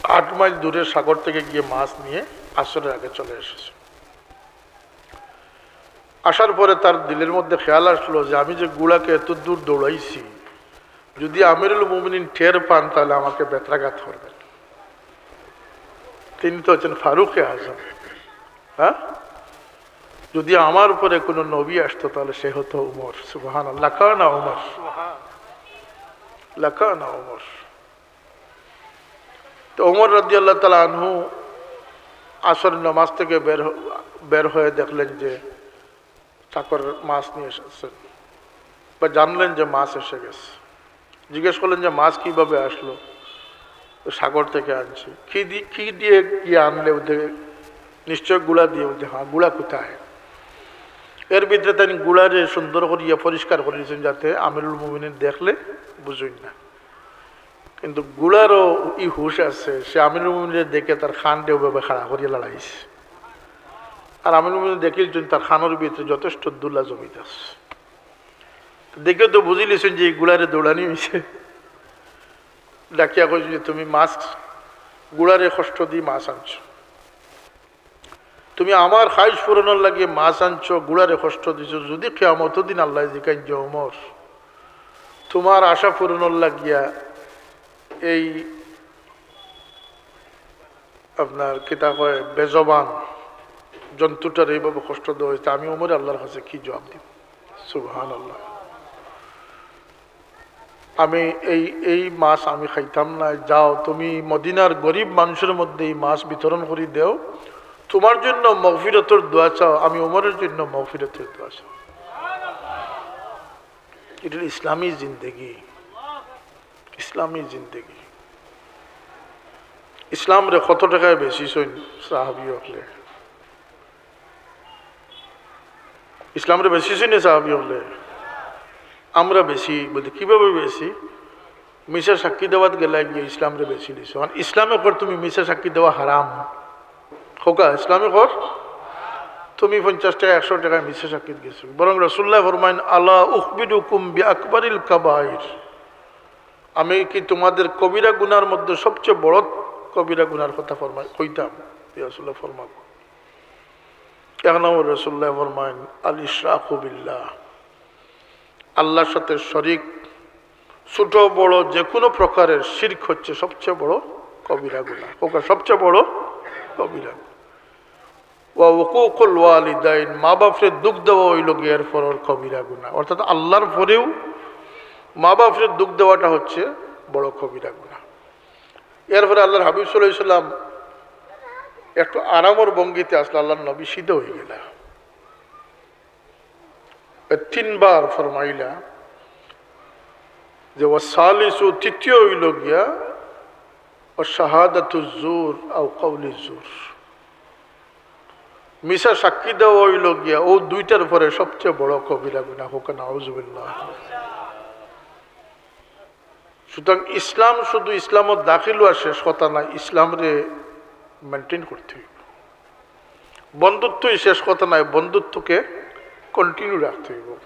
আট মাইল দূরে সাগর থেকে গিয়ে মাছ নিয়ে আসরের আগে চলে এসেছেন। আসার পরে তার দিলের মধ্যে খেয়াল আসলো যে আমি যে ঘোড়াকে এত দূর দৌড়াইছি, যদি আমিরুল মুমিনিন টের পান তাহলে আমাকে বেত্রাঘাত করবেন। তিনি তো হচ্ছেন ফারুকে আজম, হ্যাঁ? যদি আমার উপরে কোনো নবী আসতো তাহলে সে হতো উমর। সুবহানাল্লাহ। লাকানা উমর, লাকানা উমর। তো উমর রাদিয়াল্লাহু তাআলা আনহু আসর নামাজ থেকে বের হ-, বের হয়ে দেখলেন যে চাকর মাছ নিয়ে এসেছেন, বা জানলেন যে মাছ এসে গেছে। জিজ্ঞেস করলেন যে মাছ কিভাবে আসলো? তো সাগর থেকে আনছি। কি দি-, কি দিয়ে কি আনলে? ওদের নিশ্চয় ঘোড়া দিয়ে। ওদের, হ্যাঁ, ঘোড়া কোথায়? এর ভিতরে তিনি ঘোড়ারে সুন্দর করিয়া পরিষ্কার করে দিয়েছেন, যাতে আমিরুল মুমিনিন দেখলে বুঝইন না। কিন্তু ঘোড়ারও ই হুশ আছে, সে আমিরুল মুমিনিনরে দেখে তার কানরে ওভাবে খাড়া করিয়া লড়াইছে। আর আমিরুল মুমিনিন দেখিলছেন তার কানর ভিতরে যথেষ্ট ধুলা জমিত আছে। দেখে তো বুঝিলিছেন যে এই ঘোড়ারে দৌড়ানি হইছে। ডাকিয়া কইছে যে, "তুমি মাছ, ঘোড়ারে কষ্ট দি মাছ আনছো।" তুমি আমার খাইশ পূরণর লাগি মাছ আনছো, ঘোড়ারে কষ্ট দিছো। যদি কিয়ামতর দিন আল্লায় জিকাইন যে, "ওমর, তোমার আশা পূরণর লাগিয়া এই আপনার কিতা কয়, বেজবান জন্তুটার এইভাবে কষ্ট দেওয়া হয়েছে, আমি ওমরে আল্লাহর কাছে কি জবাব দিব?" সুবহানাল্লাহ। আমি এই, এই মাছ আমি খাইতাম না। যাও, তুমি মদিনার গরিব মানুষের মধ্যে এই মাছ বিতরণ করি দেও। তোমার জন্য মাগফিরাতর দোয়া চাও, আমি ওমরের জন্য মাগফিরাতর দোয়া চাও। এটা ইসলামী জিন্দেগি, ইসলামী জিন্দেগি। ইসলামরে কত টাকায় বেচিছইন সাহাবী অকলে? ইসলামরে বেচিছইন নি সাহাবী অকলে? আমরা বেচি বলতে কিভাবে বেচি? মিছা সাক্ষী দেওয়াত গেলা গিয়া ইসলামরে বেচিলিছো। আর ইসলামে কর তুমি মিছা সাক্ষী দেওয়া হারাম। কউক্কা, ইসলামে কর তুমি পঞ্চাশ টাকা, একশো টাকায় মিছা সাক্ষীত গেছো। বরং রাসূলুল্লাহ ফরমাইন, "আলা উখবিরুকুম বিআকবারিল কাবাইর।" আমি কি তোমাদের কবিরা গুনার মধ্যে সবচেয়ে বড় কবিরা গুনার কথা ফরমাই, কইতাম? ইয়া রাসূলুল্লাহ ফরমাও। এক নম্বর রাসূলুল্লাহ ফরমাইন, "আল ইশরাকু বিল্লাহ।" আল্লাহর সাথে শরিক, ছোট বড় যে কোনো প্রকারের শিরক হচ্ছে সবচেয়ে বড় কবিরা গুনাহ। কউক্কা, সবচেয়ে বড় কবিরা গুনাহ। ওয়া উকুকুল ওয়ালিদাইন, মা বাপরে দুঃখ দেওয়া হইল গিয়ে এরপর ওর কবিরা গুনাহ। অর্থাৎ আল্লাহর পরেও মা বাপরে দুঃখ দেওয়াটা হচ্ছে বড় কবিরা গুনাহ। এরপরে আল্লাহর হাবিব সাল্লাল্লাহু আলাইহি ওয়াসাল্লাম একটু আরামর ভঙ্গিতে আসলে আল্লাহর নবী সিদ্ধ হয়ে গেলা। এ তিনবার ফরমাইলা যে, "ওয়া সালিসু", তৃতীয় হইল গিয়া, "ওয়া শাহাদাতু জুর আও কাউলি জুর।" মিছা সাক্ষী দেওয়া হইল গিয়া, ও দুইটার পরে সবচেয়ে বড় কবিরা গুনাহ। কউক্কা, নাউজুবিল্লাহ। সুতরাং ইসলাম শুধু ইসলামত দাখিল হওয়া শেষ কথা না, ইসলামরে মেইনটেইন করতে হইব। বন্ধুত্বই শেষ কথা নয়, বন্ধুত্বকে কন্টিনিউ রাখতে হইব।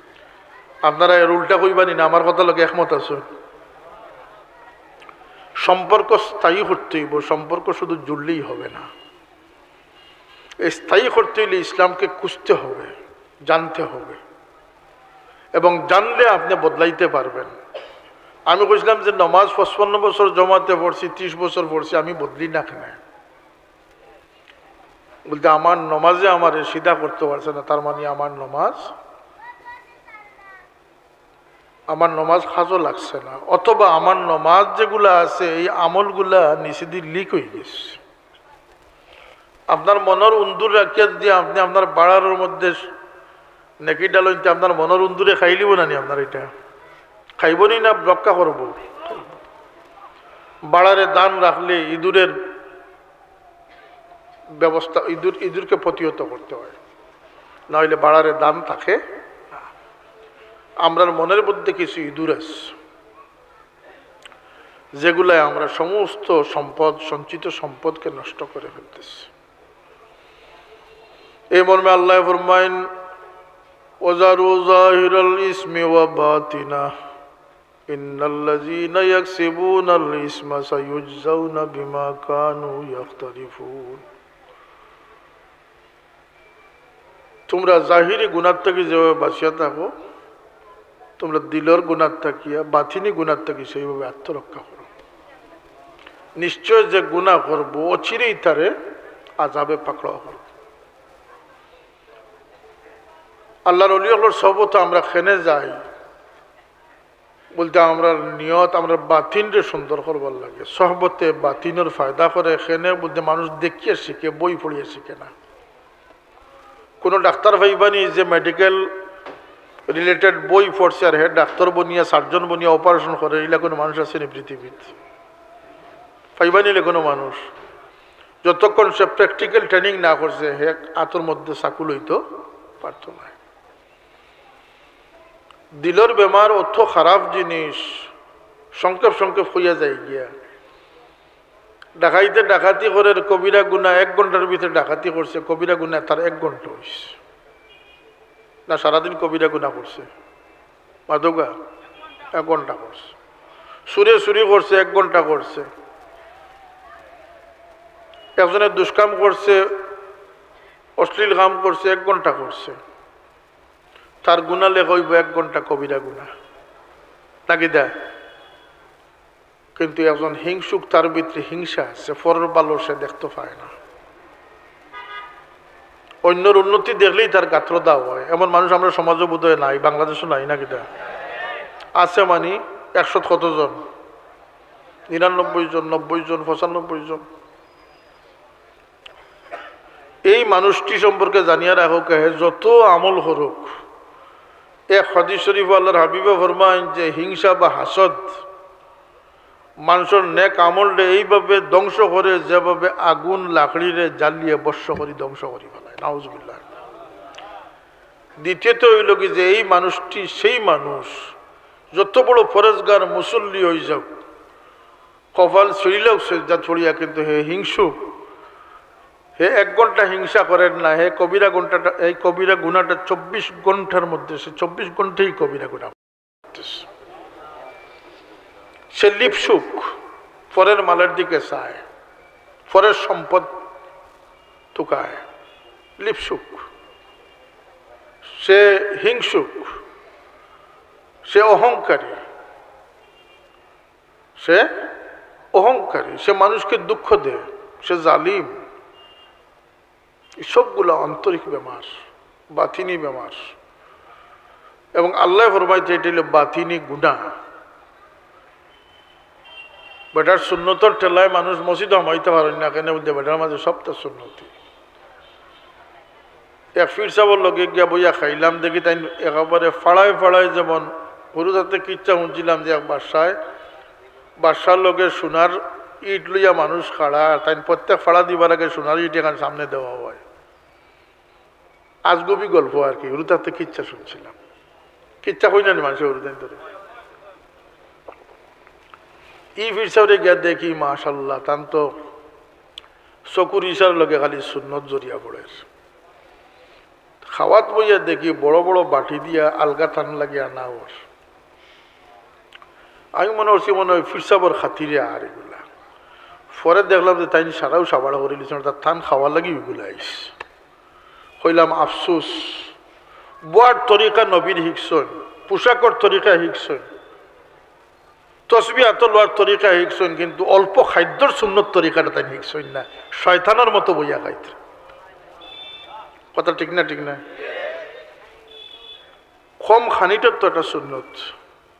আপনারা এর উল্টা কইবা নি না? আমার কথা লগে একমত আছইন? সম্পর্ক স্থায়ী করতে অইবো, সম্পর্ক শুধু জুড়লেই হবে না। এই স্থায়ী করতে অইলে ইসলামকে খুঁজতে হবে, জানতে হবে, এবং জানলে আপনে বদলাইতে পারবেন। আমি কইছিলাম যে নমাজ পঁচপান্ন বছর জমাতে পড়ছি, ত্রিশ বছর পড়ছি, আমি বদলি না কেনে? বলতে, "আমার নমাজে আমারে সিধা করতে পারছে না, তার মানে আমার নমাজ, আমার নমাজ কাজো লাগছে না, অথবা আমার নমাজ যেগুলা আছে, এই আমলগুলা নিচেদি লিক অইগেছে।" আপনার মনর উন্দুর রাখিয়া যদি আপনে আপনার বাড়ারর মধ্যে নেকি ডালইন, তে আপনার মনর উন্দুরে খাইলিবো না নি আপনার? ইটা খাইবো নি না রক্ষা করবো? বাড়ারে দান রাখলে ইঁদুরের ব্যবস্থা, ইঁদুর, ইঁদুরকে প্রতিহত করতে হয়, না অইলে বাড়ারে দান থাকে না। আমরার মনর মধ্যে কিছু ইঁদুর আছে, যেগুলায় আমরা সমস্ত সম্পদ, সঞ্চিত সম্পদকে নষ্ট করে ফেলতেছি। এই মর্মে আল্লায় ফরমাইন, "ওয়াজারু জাহিরাল ইসমি ওয়া বাতিনা, ইন্নাল্লাযীনা ইয়াকসিবুনাল ইসমা সায়ুজজাউনা বিমা কানু ইয়াকতারিফুন।" তুমরা জাহিরি গুনার থাকি যেভাবে বাঁচিয়া থাকো, তুমরা দিলর গুনার থাকিয়া, বাতিনি গুনার থাকি সেইভাবে আত্মরক্ষা করো। নিশ্চয় যে গুনা করবো, অচিরেই তারে আযাবে পাকড়াও করবো। আল্লাহর ওলি অকলর সহবতে আমরা কেনে যাই, বলতে আমরার নিয়ত, আমরার বাতিনরে সুন্দর করবার লাগে। সহবতে বাতিনর ফায়দা করে কেনে, বলতে মানুষ দেখিয়া শিখে, বই পড়িয়া শিখে না। কোনো ডাক্তার পাইবানি যে medical related বই পড়ছে আর হে ডাক্তার বনিয়া, surgeon বনিয়া operation করে, ইলা কোনো মানুষ আছে নি পৃথিবীত? পাইবানি ইলা কোনো মানুষ? যতক্ষণ সে practical training না করছে, হে আতর মধ্যে চাকু লইতো পারতো না। দিলর বেমার অত খারাপ জিনিস, সংক্ষেপ সংক্ষেপ কইয়া যাই গিয়া। ডাকাইতে ডাকাতি করের, কবিরা গুনা এক ঘন্টার ভিতরে ডাকাতি করছে, কবিরা গুনা তার এক ঘন্টা অইছে। না, সারাদিন কবিরা গুনা করছে, মাদকা এক ঘন্টা করছে, চুরে চুরি করছে এক ঘন্টা করছে, একজনে দুষ্কাম করছে, অশ্লীল কাম করছে, এক ঘন্টা করছে, তার গুনা লেখা অইবো এক ঘন্টা কবিরা গুনা, নাকি দা? কিন্তু একজন হিংসুক, তার ভিতরে হিংসা আছে, পরর ভালো সে দেখতে পায় না, অন্যর উন্নতি দেখলেই তার গাত্র দাও হয়। এমন মানুষ আমরার সমাজো বোধহয় নাই, বাংলাদেশো নাই, নাকি দা? আছে মানি একশত কতজন? নিরানব্বই জন, নব্বই জন, পঁচানব্বই জন। এই মানুষটি সম্পর্কে জানিয়া রাখো, হে যত আমল করুক, এক হাদিস শরীফ আল্লাহর হাবিবে ফরমাইন যে হিংসা বা হাসদ মানষর নেক আমলরে এইভাবে ধ্বংস করে, যেভাবে আগুন লাকড়িরে জ্বালিয়ে ভস্ম করি ধ্বংস করি ফেলায়। নাউজুবিল্লাহ। দ্বিতীয়ত অইল কি যে এই মানুষটি সেই মানুষ, যত বড় পরেজগার মুসল্লি অই যাউক, কপাল ছিঁড়িলেও সেজদাত পড়িয়া, কিন্তু হে হিংসুক, হে এক ঘন্টা হিংসা করের না, হে কবিরা ঘন্টাটা, এই কবিরা গুনাটা চব্বিশ ঘন্টার মধ্যে, সে চব্বিশ ঘন্টাই কবিরা গুনা। সে লিপসুক, পরের মালের দিকে চায়, পরের সম্পদ তুকায়, লিপসুক, সে হিংসুক, সে অহংকারী, সে অহংকারী, সে মানুষকে দুঃখ দেয়, সে জালিম। এই সবগুলা আন্তরিক বেমার, বাতিনি বেমার। এবং আল্লায় ফরমাইতে এটা অইল বাতিনি গুনা। বেটার সুন্নতর ঠেলায় মানুষ মসজিদো হামাইতা পারইন না, কেনে বুলতে বেটার মাঝে সবটা সুন্নতি। এক পীর সাবর লগে গিয়া বইয়া খাইলাম, দেখি তাইন একেবারে ফাড়ায় ফাড়ায়, যেমন হুরুতাতে কিচ্ছা হুনছিলাম যে এক বাদশায়, বাদশার লগে সোনার ইট লইয়া মানুষ খাড়া, আর তাইন প্রত্যেক ফাড়া দিবার আগে সোনার ইট এখান সামনে দেওয়া হয়। আজগুবি গল্প আর কি, হুরুতাতে কিচ্ছা হুনছিলাম। কিচ্ছা কই না নি মানষে হুরুতাইন্তরে। ই পীর সাবরে গিয়া দেখি, মাশাআল্লাহ, তান তো চকুর ইশারার লগে খালি সুন্নত ঝরিয়া পড়ের। খাওয়াত বইয়া দেখি বড় বড় বাটি দিয়া আলগা থান লাগি আনা অর। আমি মনে করছি মনে অয় ফিরসাবর খাতিরে আর এগুলা। পরে দেখলাম যে তাইন সারাউ সাবাড় করিলিছইন, অর্থাৎ তান খাওয়ার লাগি ওগুলা আইছে। কইলাম, আফসোস, বওয়ার তরিকা নবীর হিকছইন, পোশাকর তরিকা হিকছইন, তসবি আতো লওয়ার তরিকা হিকছইন, কিন্তু অল্প খাদ্যর সুন্নত তরিকাটা তাইন হিকছইন না, শয়তানর মতো বইয়া খাইতে। কথা ঠিক না? ঠিক না? কম খানিটার তো একটা সুন্নত,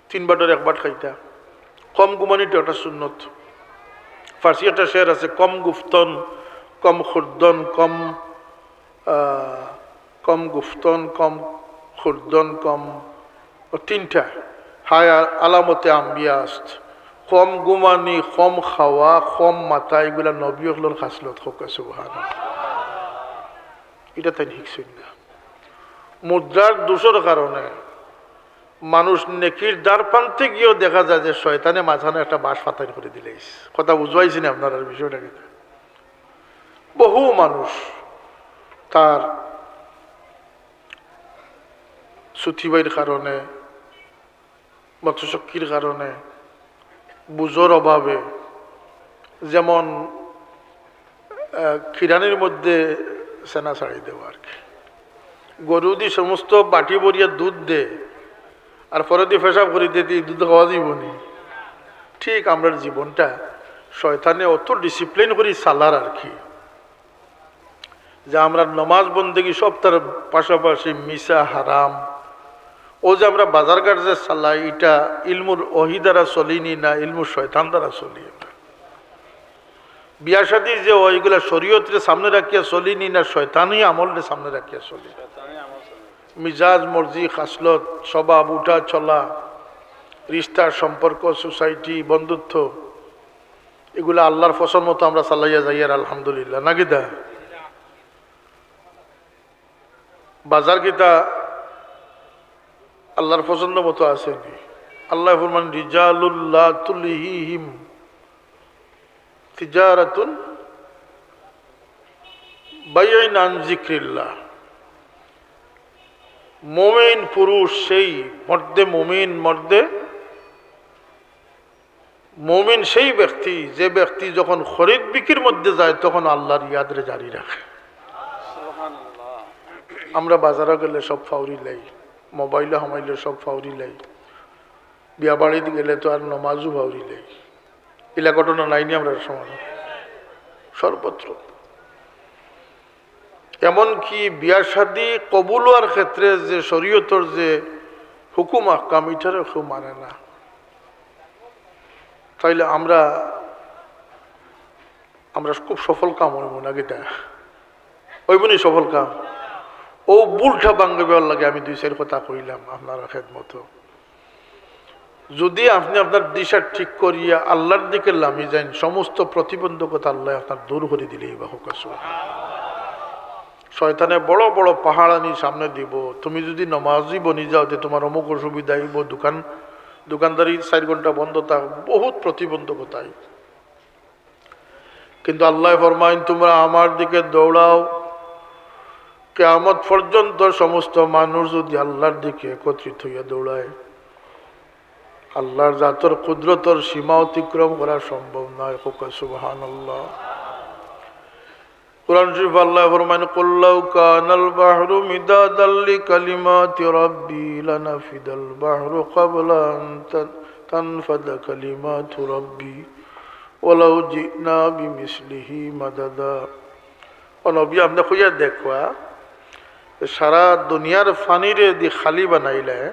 তিন বাটর এক বাট খাইতা। কম ঘুমানিটা একটা সুন্নত। ফার্সি একটা শের আছে, কম গুফতন, কম খুর্দন, কম, আহ, কম গুফতন, কম খুর্দন, কম, ও তিনটা। হায় আ-, আলামতে আম্বিয়া আস্ত। কম ঘুমানি, কম খাওয়া, কম মাতা, এগুলা নবী অকলর খাসলত। কউক্কা সুবহানাল্লাহ। ইটা তাইন হিকছইন না। মুদ্রার দোষর কারণে মানুষ নেকির দ্বার প্রান্তে গিয়াও দেখা যায় যে শয়তানে মাঝখানো একটা বাঁশ ফাতাইন করি দিলাইছে। কথা বুঝাইছি না আপনারার বিষয়টা কিতা? বহু মানুষ তার সুথিবাইর কারণে, মতশক্তির কারণে, বুঝর অভাবে, যেমন, আহ, খিরানির মধ্যে সেনা ছাড়ি দেওয়া আর কি। গরু দি সমস্ত বাটি ভরিয়া দুধ দে, আর পরে দি পেশাব করি দে, দি দুধ খাওয়া যাইবো নি? ঠিক আমরার জীবনটা শয়তানে অত ডিসিপ্লিন করি চালার আর কি, যে আমরা নমাজ বন্দেগি সব তার পাশাপাশি মিছা হারাম। ও যে আমরা বাজারঘাট যে চালাই, ইটা ইলমুর ওহি দ্বারা চলিনি না ইলমুর শয়তান দ্বারা চলি? আমরা বিয়া শাদী যে অয়, ইগুলা শরীয়তরে সামনে রাখিয়া চলিনি না শয়তানি আমলরে সামনে রাখিয়া চলি? মিজাজ, মর্জি, খাসলত, স্বভাব, উঠা চলা, রিশতা, সম্পর্ক, সোসাইটি, বন্ধুত্ব, ইগুলা আল্লাহর পছন্দ মতো আমরা চালাইয়া যাই আর আলহামদুলিল্লাহ, না কিতা? বাজার কিতা আল্লাহর পছন্দ মতো আছে নি? আল্লাহ ফরমান, রিজালুল্লাহ তুলহিহিম তিজারাতুন বাইইন আন যিকরিল্লাহ। মুমিন পুরুষ সেই, মর্দে মুমিন, মর্দে মুমিন সেই ব্যক্তি, যে ব্যক্তি যখন খরিদ বিক্রির মধ্যে যায়, তখন আল্লাহর ইয়াদরে জারি রাখে। আমরা বাজারো গেলে সব ফাউরি লাই, মোবাইলো হামাইলে সব ফাউরি লাই, বিয়া বাড়িত গেলে তো আর নমাজও ফাউরি লাই। ইলা ঘটনা নাইনি আমরার সমাজো? সর্বত্র। এমনকি বিয়া শাদী কবুল অওয়ার ক্ষেত্রে যে শরীয়তর যে হুকুম আহকাম, ইটারে কেউ মানে না। তাইলে আমরা, আমরা খুব সফল কাম অইবো না কিতা? অইবো নি সফল কাম? অউ ভুলটা ভাঙ্গাইবার লাগি আমি দুই চাইর কথা কইলাম আপনারার খেদমতো। যদি আপনে আপনার দিশা ঠিক করিয়া আল্লাহর দিকে লামি যাইন, সমস্ত প্রতিবন্ধকতা আল্লায় আপনার দূর করি দিলাইবা। কউক্কা সুবহানাল্লাহ। শয়তানে বড় বড় পাহাড় আনি সামনে দিবো, তুমি যদি নমাজি বনি যাও, তে তুমার অমুক অসুবিধা অইবো, দোকান, দোকানদারি চাইর ঘন্টা বন্ধ থাক, বহুত প্রতিবন্ধকতা অইবো। কিন্তু আল্লায় ফরমাইন, তুমরা আমার দিকে দৌড়াও। কিয়ামত পর্যন্ত সমস্ত মানুষ যদি আল্লাহর দিকে একত্রিত অইয়া দৌড়ায়, আল্লাহর জাতর কুদরতর সীমা অতিক্রম করা সম্ভব নায়। কউক্কা সুবহানাল্লাহ। কোরআন শরীফো আল্লায় ফরমাইন, কুল লাউ কানাল বাহরু মিদাদাল লিকালিমাতি রাব্বি লানাফিদাল বাহরু ক্বাবলা আন তান-, তানফাদা কালিমাতু রাব্বি ওয়ালাউ জিনা বিমিসলিহি মাদাদা। ও নবী, আপনে কইয়া দেখবা, সারা দুনিয়ার পানিরে দি খালি বানাইলে,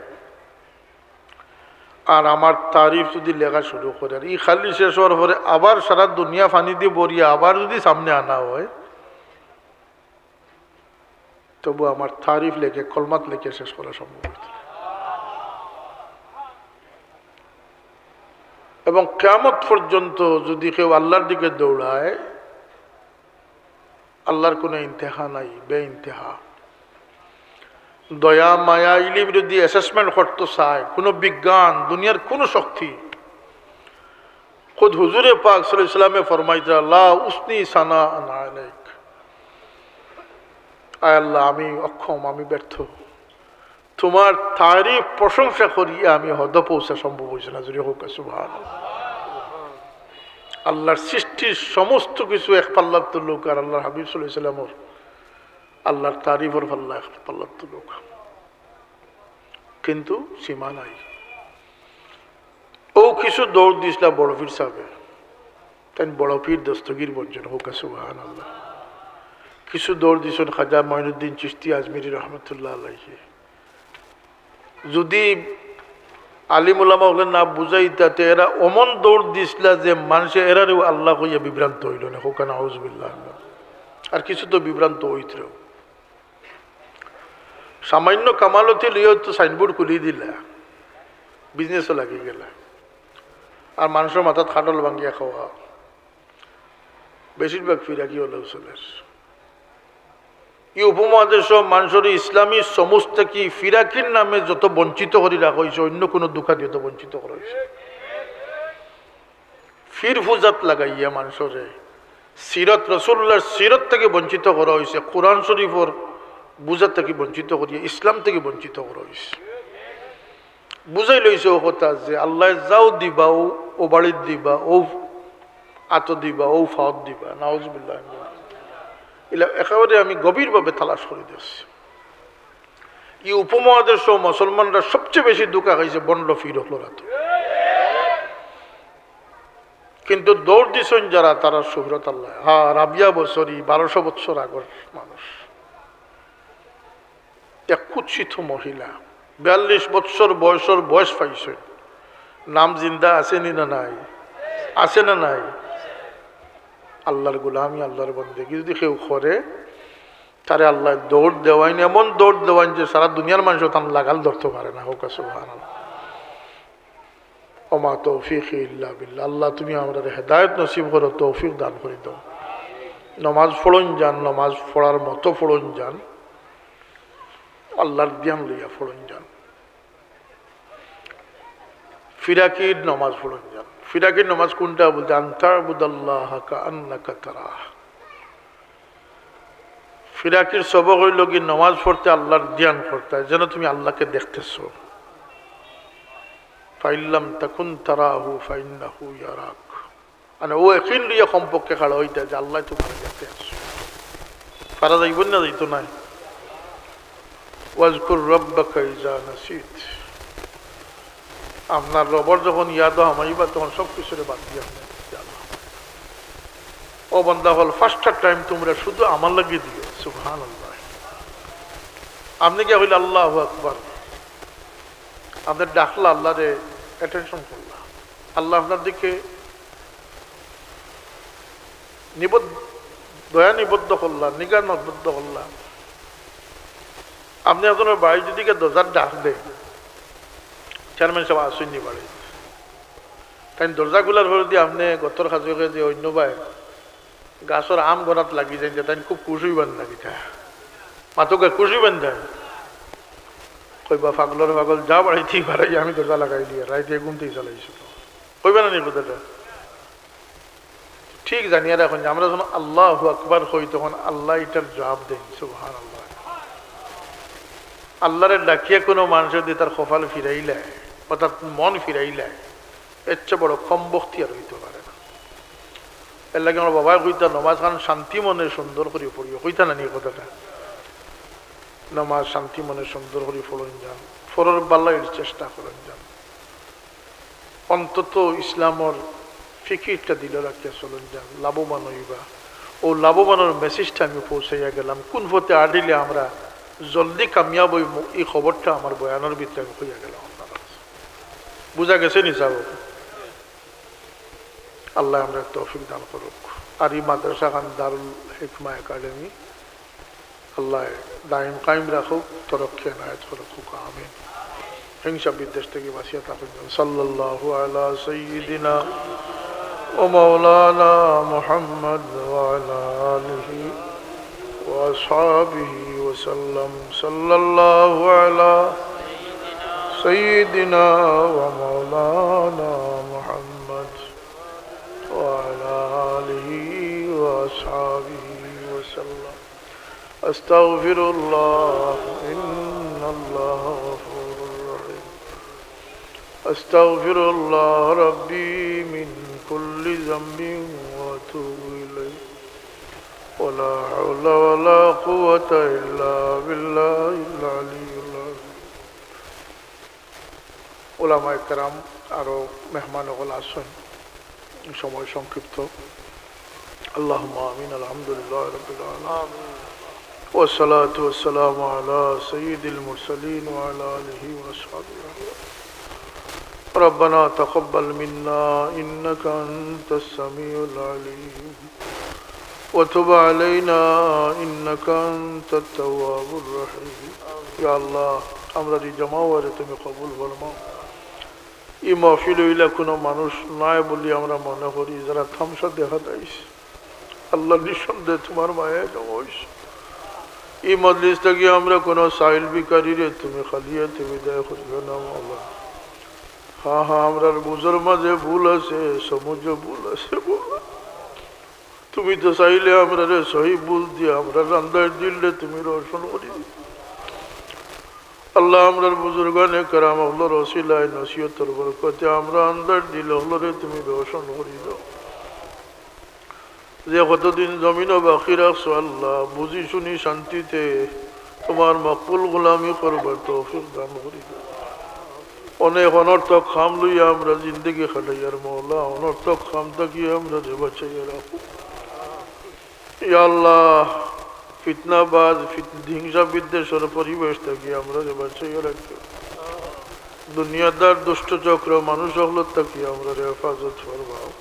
আর আমার তারিফ যদি লেখা শুরু করে, আর ই খালি শেষ অওয়ার পরে আবার সারা দুনিয়া পানি দি ভরিয়া আবার যদি সামনে আনা অয়, তবু আমার তারিফ লেখে, কলমাত লেখে শেষ করা সম্ভব অইতো না। এবং কিয়ামত পর্যন্ত যদি কেউ আল্লাহর দিকে দৌড়ায়, আল্লাহর কোনো ইন্তেহা নাই, বেইন্তেহা। দয়া, মায়া, ইলিম যদি assessment করতো চায় কোনো বিজ্ঞান, দুনিয়ার কোনো শক্তি, খুদ হুজুরে পাক সাল্লাল্লাহু আলাইহি ওয়াসাল্লামে ফরমাইতরা, "লা উসনি সানাআন আলাইক।" আয় আল্লাহ, আমি অক্ষম, আমি ব্যর্থ, তুমার তারিফ প্রশংসা করিয়া আমি হদ পৌঁছা সম্ভব অইছে না। জোরে কউক্কা সুবহানাল্লাহ। আল্লাহর সৃষ্টির সমস্ত কিছু এক পাল্লাত তুলউক্কা, আর আল্লাহর হাবিব সাল্লাল্লাহু আলাইহি ওয়াসাল্লামর, আল্লাহর তারিফর পাল্লা এক পাল্লাত তুলউক্কা, কিন্তু সীমা নাই। অউ কিছু দৌড় দিছলা বড় পীর সাবে, তাইন বড় পীর দস্তগীর বনছইন, কউক্কা সুবহানাল্লাহ। কিছু দৌড় দিছইন খাজা মঈনুদ্দিন চিশতি আজমিরী রহমতুল্লাহ আলাইহি। যুদি আলিম উলামা অকলে না বুঝাইতা, তে এরা অমন দৌড় দিছলা যে মানষে এরারেউ আল্লাহ কইয়া বিভ্রান্ত অইলো না, কউক্কা নাউজুবিল্লাহ। আর কিছু তো বিভ্রান্ত অইতরেউ। সামান্য কামালতি লইয়াউ তো সাইনবোর্ড খুলি দিলা, বিজনেসও লাগি গেলা, আর মানষর মাথাত খাটল ভাঙ্গিয়া খাওয়া, বেশিরভাগ ফিরাকি অলাউ চলের। ই উপমহাদেশো মানষরে ইসলামী সমুজ থাকি ফিরাকির নামে যত বঞ্চিত করি রাখা অইছে, অইন্য কুনু ধুকা দিয়া অত বঞ্চিত করা অইছে। ফির ফুজাত লাগাইয়া মানষরে সিরত, রাসুলুল্লাহর সিরত থাকি বঞ্চিত করা অইছে, কুরআন শরিফর বুঝা থাকি বঞ্চিত করিয়া ইসলাম থাকি বঞ্চিত করা অইছে। বুঝাইল অইছে অউ কথা যে আল্লায় যাও দিবা, অউ, অউ বাড়িত দিবা, অউ আতো দিবা, অউ ফাওত দিবা। নাউজুবিল্লাহ। ইলা একেবারে আমি গভীরভাবে তালাশ করি দেখছি। ই উপমহাদেশো মুসলমানরা সবচে বেশি ধুকা খাইছে ভন্ড ফির অকলর আতো। কিন্তু দৌড় দিছইন যারা, তারার শুহরত আল্লায়। হ্যাঁ, রাবিয়া বসরি বারোশো বৎসর আগর মানুষ, এক কুৎসিত মহিলা, বিয়াল্লিশ বৎসর বয়সর বয়স পাইছইন। নাম জিন্দা আছে নি না নাই? আছে না নাই? আল্লাহর গোলামি, আল্লাহর বন্দেগি যুদি কেউ করে, তারে আল্লায় দৌড় দেওয়াইন, এমন দৌড় দেওয়াইন যে সারা দুনিয়ার মানষে তান লাগাল ধরতো পারে না। কউক্কা সুবহানাল্লাহ। ওমা তৌফিকি ইল্লা বিল্লাহ। আল্লাহ, তুমি আমরারে হেদায়েত নসিব করো, তৌফিক দান করি দাও। নমাজ পড়ইন যান, নমাজ পড়ার মতো পড়ইন যান, আল্লাহর ধ্যান লইয়া পড়ইন যান। ফিরাকির নমাজ পড়ইন যান। ফিরাকির নমাজ কুনটা? বলতে, আন তা'বুদাল্লাহা কাআন্নাকা তারাহ। ফিরাকির সবক অইলো গি নমাজ পড়তে আল্লাহর ধ্যান করতে, যেন তুমি আল্লাহকে দেখতেছো। ফাইল্লাম তাকুন তারাহু ফাইন্নাহু ইয়ারাক। মানে, অউ একিন লইয়া কমপক্ষে খাড়া অইতা যে আল্লায় তুমারে দেখতে আছইন। পারা যাইবো না, যাইতো নায়। ওয়াজকুর রাব্বাকা ইজা নাসিত। আপনার রবর যখন ইয়াদো হামাইবা, তখন সব কিছুরে বাদ দিয়া আপনে ইয়াদো হামাইবা। ও বান্দা অকল, পাঁচটা টাইম তুমরা শুধু আমার লাগি দিও। সুবহানাল্লাহ। আপনে গিয়া কইলা, আল্লাহু আকবার। আপনে ডাকলা, আল্লাহরে অ্যাটেনশন করলা, আল্লাহ আপনার দিকে নিবদ্ধ, দয়া নিবদ্ধ করলা, নিগাহ নিবদ্ধ করলা। আপনে একজনর বাড়িত যুদি গিয়া দরজার ডাক দেইন, চেয়ারম্যান সাব আছইন নি বাড়িত, তাইন দরজা খুলার পরেদি আপনে গতর কাছে যে অইন্য বায় গাছর আম গনাত লাগি যাইন, তাইন খুব খুশ অইবা না কিতা? মাতউক্কা, খুশ অইবা না? কইবা, পাগলর পাগল, যা বাড়িত থাকি বারইয়া, আমি দরজা লাগাই দিয়া রাইতে ঘুম থাকি চালাইছি। কইবা না নি কথাটা? ঠিক জানিয়া রাখইন যে আমরা যখন আল্লাহু আকবার কই, তখন আল্লায় ইটার জবাব দেইন। সুবহানাল্লাহ। আল্লাহরে ডাকিয়া কুনু মানষে যুদি তার কপাল ফিরাইলায়, অর্থাৎ মন ফিরাইলায়, এর চেয়ে বড় কমবখতি আর অইতো পারে না। এরলাগি আমার বাবায় কইতা, নমাজ খান শান্তি মনে সুন্দর করি পড়িও। কইতা না নি কথাটা? নমাজ শান্তি মনে সুন্দর করি পড়ইন যান, পরর ভালাইর চেষ্টা করইন যান। অন্তত ইসলামর ফিকিরটা দিলো রাখিয়া চলইন যান, লাভবান অইবা। অউ লাভবানর মেসেজটা আমি পৌঁছাইয়া গেলাম। কুন পথে আটিলে আমরা জলদি কামিয়াব অইমু, ই খবরটা আমার বয়ানর ভিতরে আমি কইয়া গেলাম আপনারার কাছে। বুঝা গেছে নি সাব? আল্লায় আমরারে তৌফিক দান করউক। আর ই মাদ্রাসা খান দারুল হিকমা একাডেমি, আল্লায় দায়েম কায়েম রাখউক, তরক্কি এনায়েত করউক, আমিন। হিংসা বিদ্বেষ থাকি বাঁচিয়া থাকউক। সাল্লাল্লাহু আলা সাইয়্যিদিনা ওয়া মাওলানা মুহাম্মদ ওয়া আলা আলিহি وأصحابه وسلم. صلى الله على سيدنا ومولانا محمد وعلى آله وأصحابه وسلم. أستغفر الله، إن الله غفور رحيم. أستغفر الله ربي من كل ذنب وأتوب إليه. ولا حول ولا قوة إلا بالله العلي العظيم. উলামায়ে কেরাম, আরো মেহমান অকল আছইন, সময় সংক্ষিপ্ত। اللهم آمين. الحمد لله رب العالمين. والصلاة والسلام على سيد المرسلين وعلى آله وأصحابه أجمعين. ربنا تقبل منا إنك أنت السميع العليم وتب علينا إنك أنت التواب الرحيم. ইয়া আল্লাহ, আমরার ই জমাওয়ারে তুমি কবুল ফরমাও। ই মাহফিল অইলা কুনু মানুষ নাই বুলি আমরা মনে করি, যারা তামশা দেখাত আইছে, আল্লাহ, নিঃসন্দেহে তুমার মায়ায় জমা অইছে। ই মজলিস থাকি আমরা কুনু সাইল ভিখারিরে তুমি খালি আতে বিদায় করিও না, মাওলা। হ্যাঁ, হ্যাঁ, আমরার বুঝর মাঝে ভুল আছে, সমঝো ভুল আছে, মাওলা। তুমি তো চাইলে আমরারে সহি বুঝ দিয়া আমরার আন্দার দিলরে তুমি রোশন করি দিও। আল্লাহ, আমরার বুজুর্গানে কেরাম অকলর ওসিলায় নসিহতর বরকতে আমরার আন্দার দিল অকলরে তুমি রোশন করি দাও। যে কতদিন জমিনো বাকি রাখছো আল্লাহ, বুঝি শুনি শান্তিতে তুমার মকবুল গোলামি করবার তৌফিক দান করি দাও। অনেক অনর্থক কাম লইয়া আমরা জিন্দেগি কাটাইয়ার মাওলা, অনর্থক কাম থাকি আমরারে বাঁচাইয়া রাখো। ইয়া আল্লাহ, ফিতনাবাজ, ফিত-, হিংসা বিদ্বেষর পরিবেশ থাকি আমরারে বাঁচাইয়া রাখো। দুনিয়াদার দুষ্ট চক্র মানুষ অকলর থাকি আমরারে হেফাজত ফরমাও।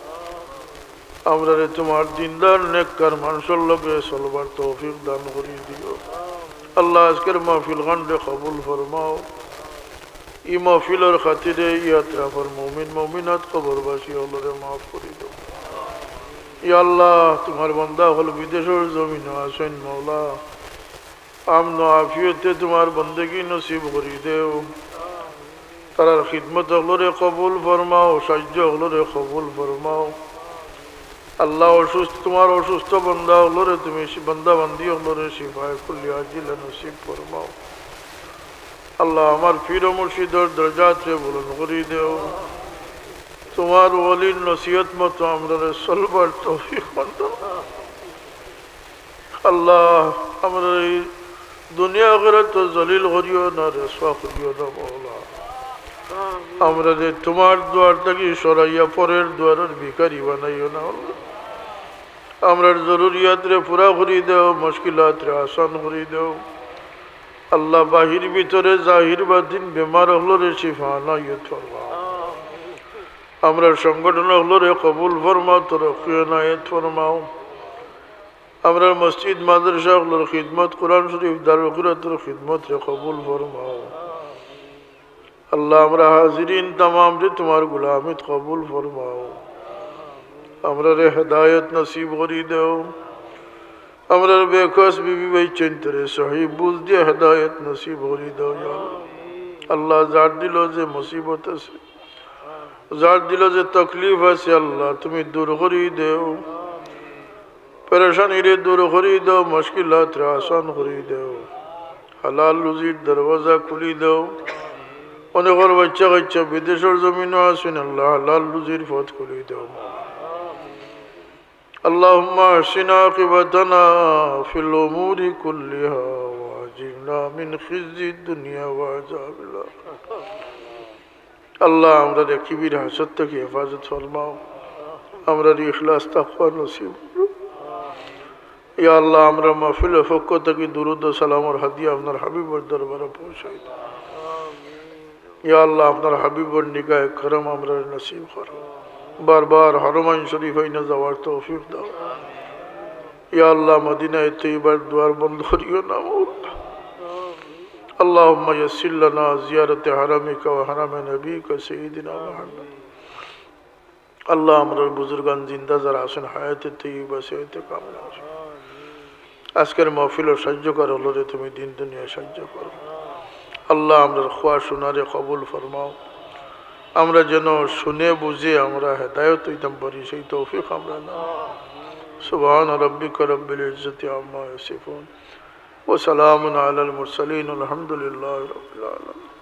আমরারে তুমার দিনদার নেককার মানুষর লগে চলবার তৌফিক দান করি দিও। আল্লাহ, আজকের মাহফিল খানরে কবুল ফরমাও। ই মাহফিলর খাতিরে ই আতরাফর মুমিন মুমিনাত কবরবাসী অকলরে মাফ করি দাও। ইয়া আল্লাহ, তুমার বান্দা অকল বিদেশর জমিনো আছইন মাওলা, আমন আফিয়তে তুমার বন্দেগি নসিব করি দেও। তারার খিদমত অকলরে কবুল ফরমাও, সাহায্য অকলরে কবুল ফরমাও। আল্লাহ, অসুস্থ, তুমার অসুস্থ বান্দা অকলরে তুমি শি-, বান্দা বান্দি অকলরে শিফায়ে কুল্লি আজিলা নসিব ফরমাও। আল্লাহ, আমার পীর ও মুর্শিদর দরজাতরে বুলন্দ করি দেও। তুমার ওলির নসিহত মতো আমরারে চলবার তৌফিক দান করো। আল্লাহ, আমরারে দুনিয়া আখিরাতো জলিল করিও না, রুসওয়া করিও না মাওলা। আমরারে তুমার দুয়ার থাকি সরাইয়া পরের দুয়ারর ভিখারি বানাইও না আল্লাহ। আমরার জরুরিয়াতরে পুরা করি দেও, মুশকিলাতরে আসান করি দেও। আল্লাহ, বাহির ভিতরে জাহির বাতিন বেমার অকলরে শিফা এনায়েত ফরমাও। আমরার সংগঠন অকলরে কবুল ফরমাও, তরক্কি এনায়েত ফরমাও। আমরার মসজিদ মাদ্রাসা অকলর খিদমত, কোরআন শরীফ, দারুল কিরাতর খিদমতরে কবুল ফরমাও। আল্লাহ, আমরা হাজিরিন তামামরে তুমার গোলামিত কবুল ফরমাও। আমরারে হেদায়েত নসিব করি দেও। আমরার বেকস বিবি ভাইচাইন্তরে সহি বুঝ দিয়া হেদায়েত নসিব করি দেও, ইয়া আল্লাহ। আল্লাহ, যার দিলো যে মুসিবত আছে, যার দিলো যে তকলিফ আছে, আল্লাহ, তুমি দূর করি দেও। পেরেশানিরে দূর করি দেও, মুশকিলাতরে আসান করি দেও। হালাল রুজির দরওয়াজা খুলি দেও। অনেকর বাচ্চা কাচ্চা বিদেশর জমিনো আছইন, আল্লাহ, হালাল রুজির পথ খুলি দেও। اللهم أحسن عاقبتنا في الأمور كلها وأجرنا من خزي الدنيا وعذاب الآخرة. আল্লাহ, আমরারে কিবির হাসদ থাকি হেফাজত ফরমাও। আমরারে ইখলাস তাকওয়া নসিব করো। ইয়া আল্লাহ, আমরার মাহফিলর পক্ষ থাকি দুরুদ ও সালামর হাদিয়া আপনার হাবিবর দরবারে পৌঁছাই দেও। ইয়া আল্লাহ, আপনার হাবিবর নিগাহে করম আমরারে নসিব করো। বারবার হরমাইন শরীফ আইনা যাওয়ার তৌফিক দাও। ইয়া আল্লাহ, মদিনায়ে তৈয়বার দুয়ার বন্ধ করিও না মাওলা। اللهم يسر لنا زيارة حرمك وحرم نبيك سيدنا محمد. আল্লাহ, আমরার বুজুর্গান জিন্দা যারা আছইন, হায়াতে তৈয়বা, সেহতে কামিলা আছইন। আজকের মাহফিলর সাহায্যকার অকলরে তুমি দিন দুনিয়ায় সাহায্য করো। আল্লাহ, আমরার খোয়া শোনারে কবুল ফরমাও। আমরা যেন শুনে বুঝে আমরা হেদায়েত অইতাম পারি, সেই তৌফিক আমরা দাও। سبحان ربك رب العزة عما يصفون। وسلام على المرسلين والحمد لله رب العالمين.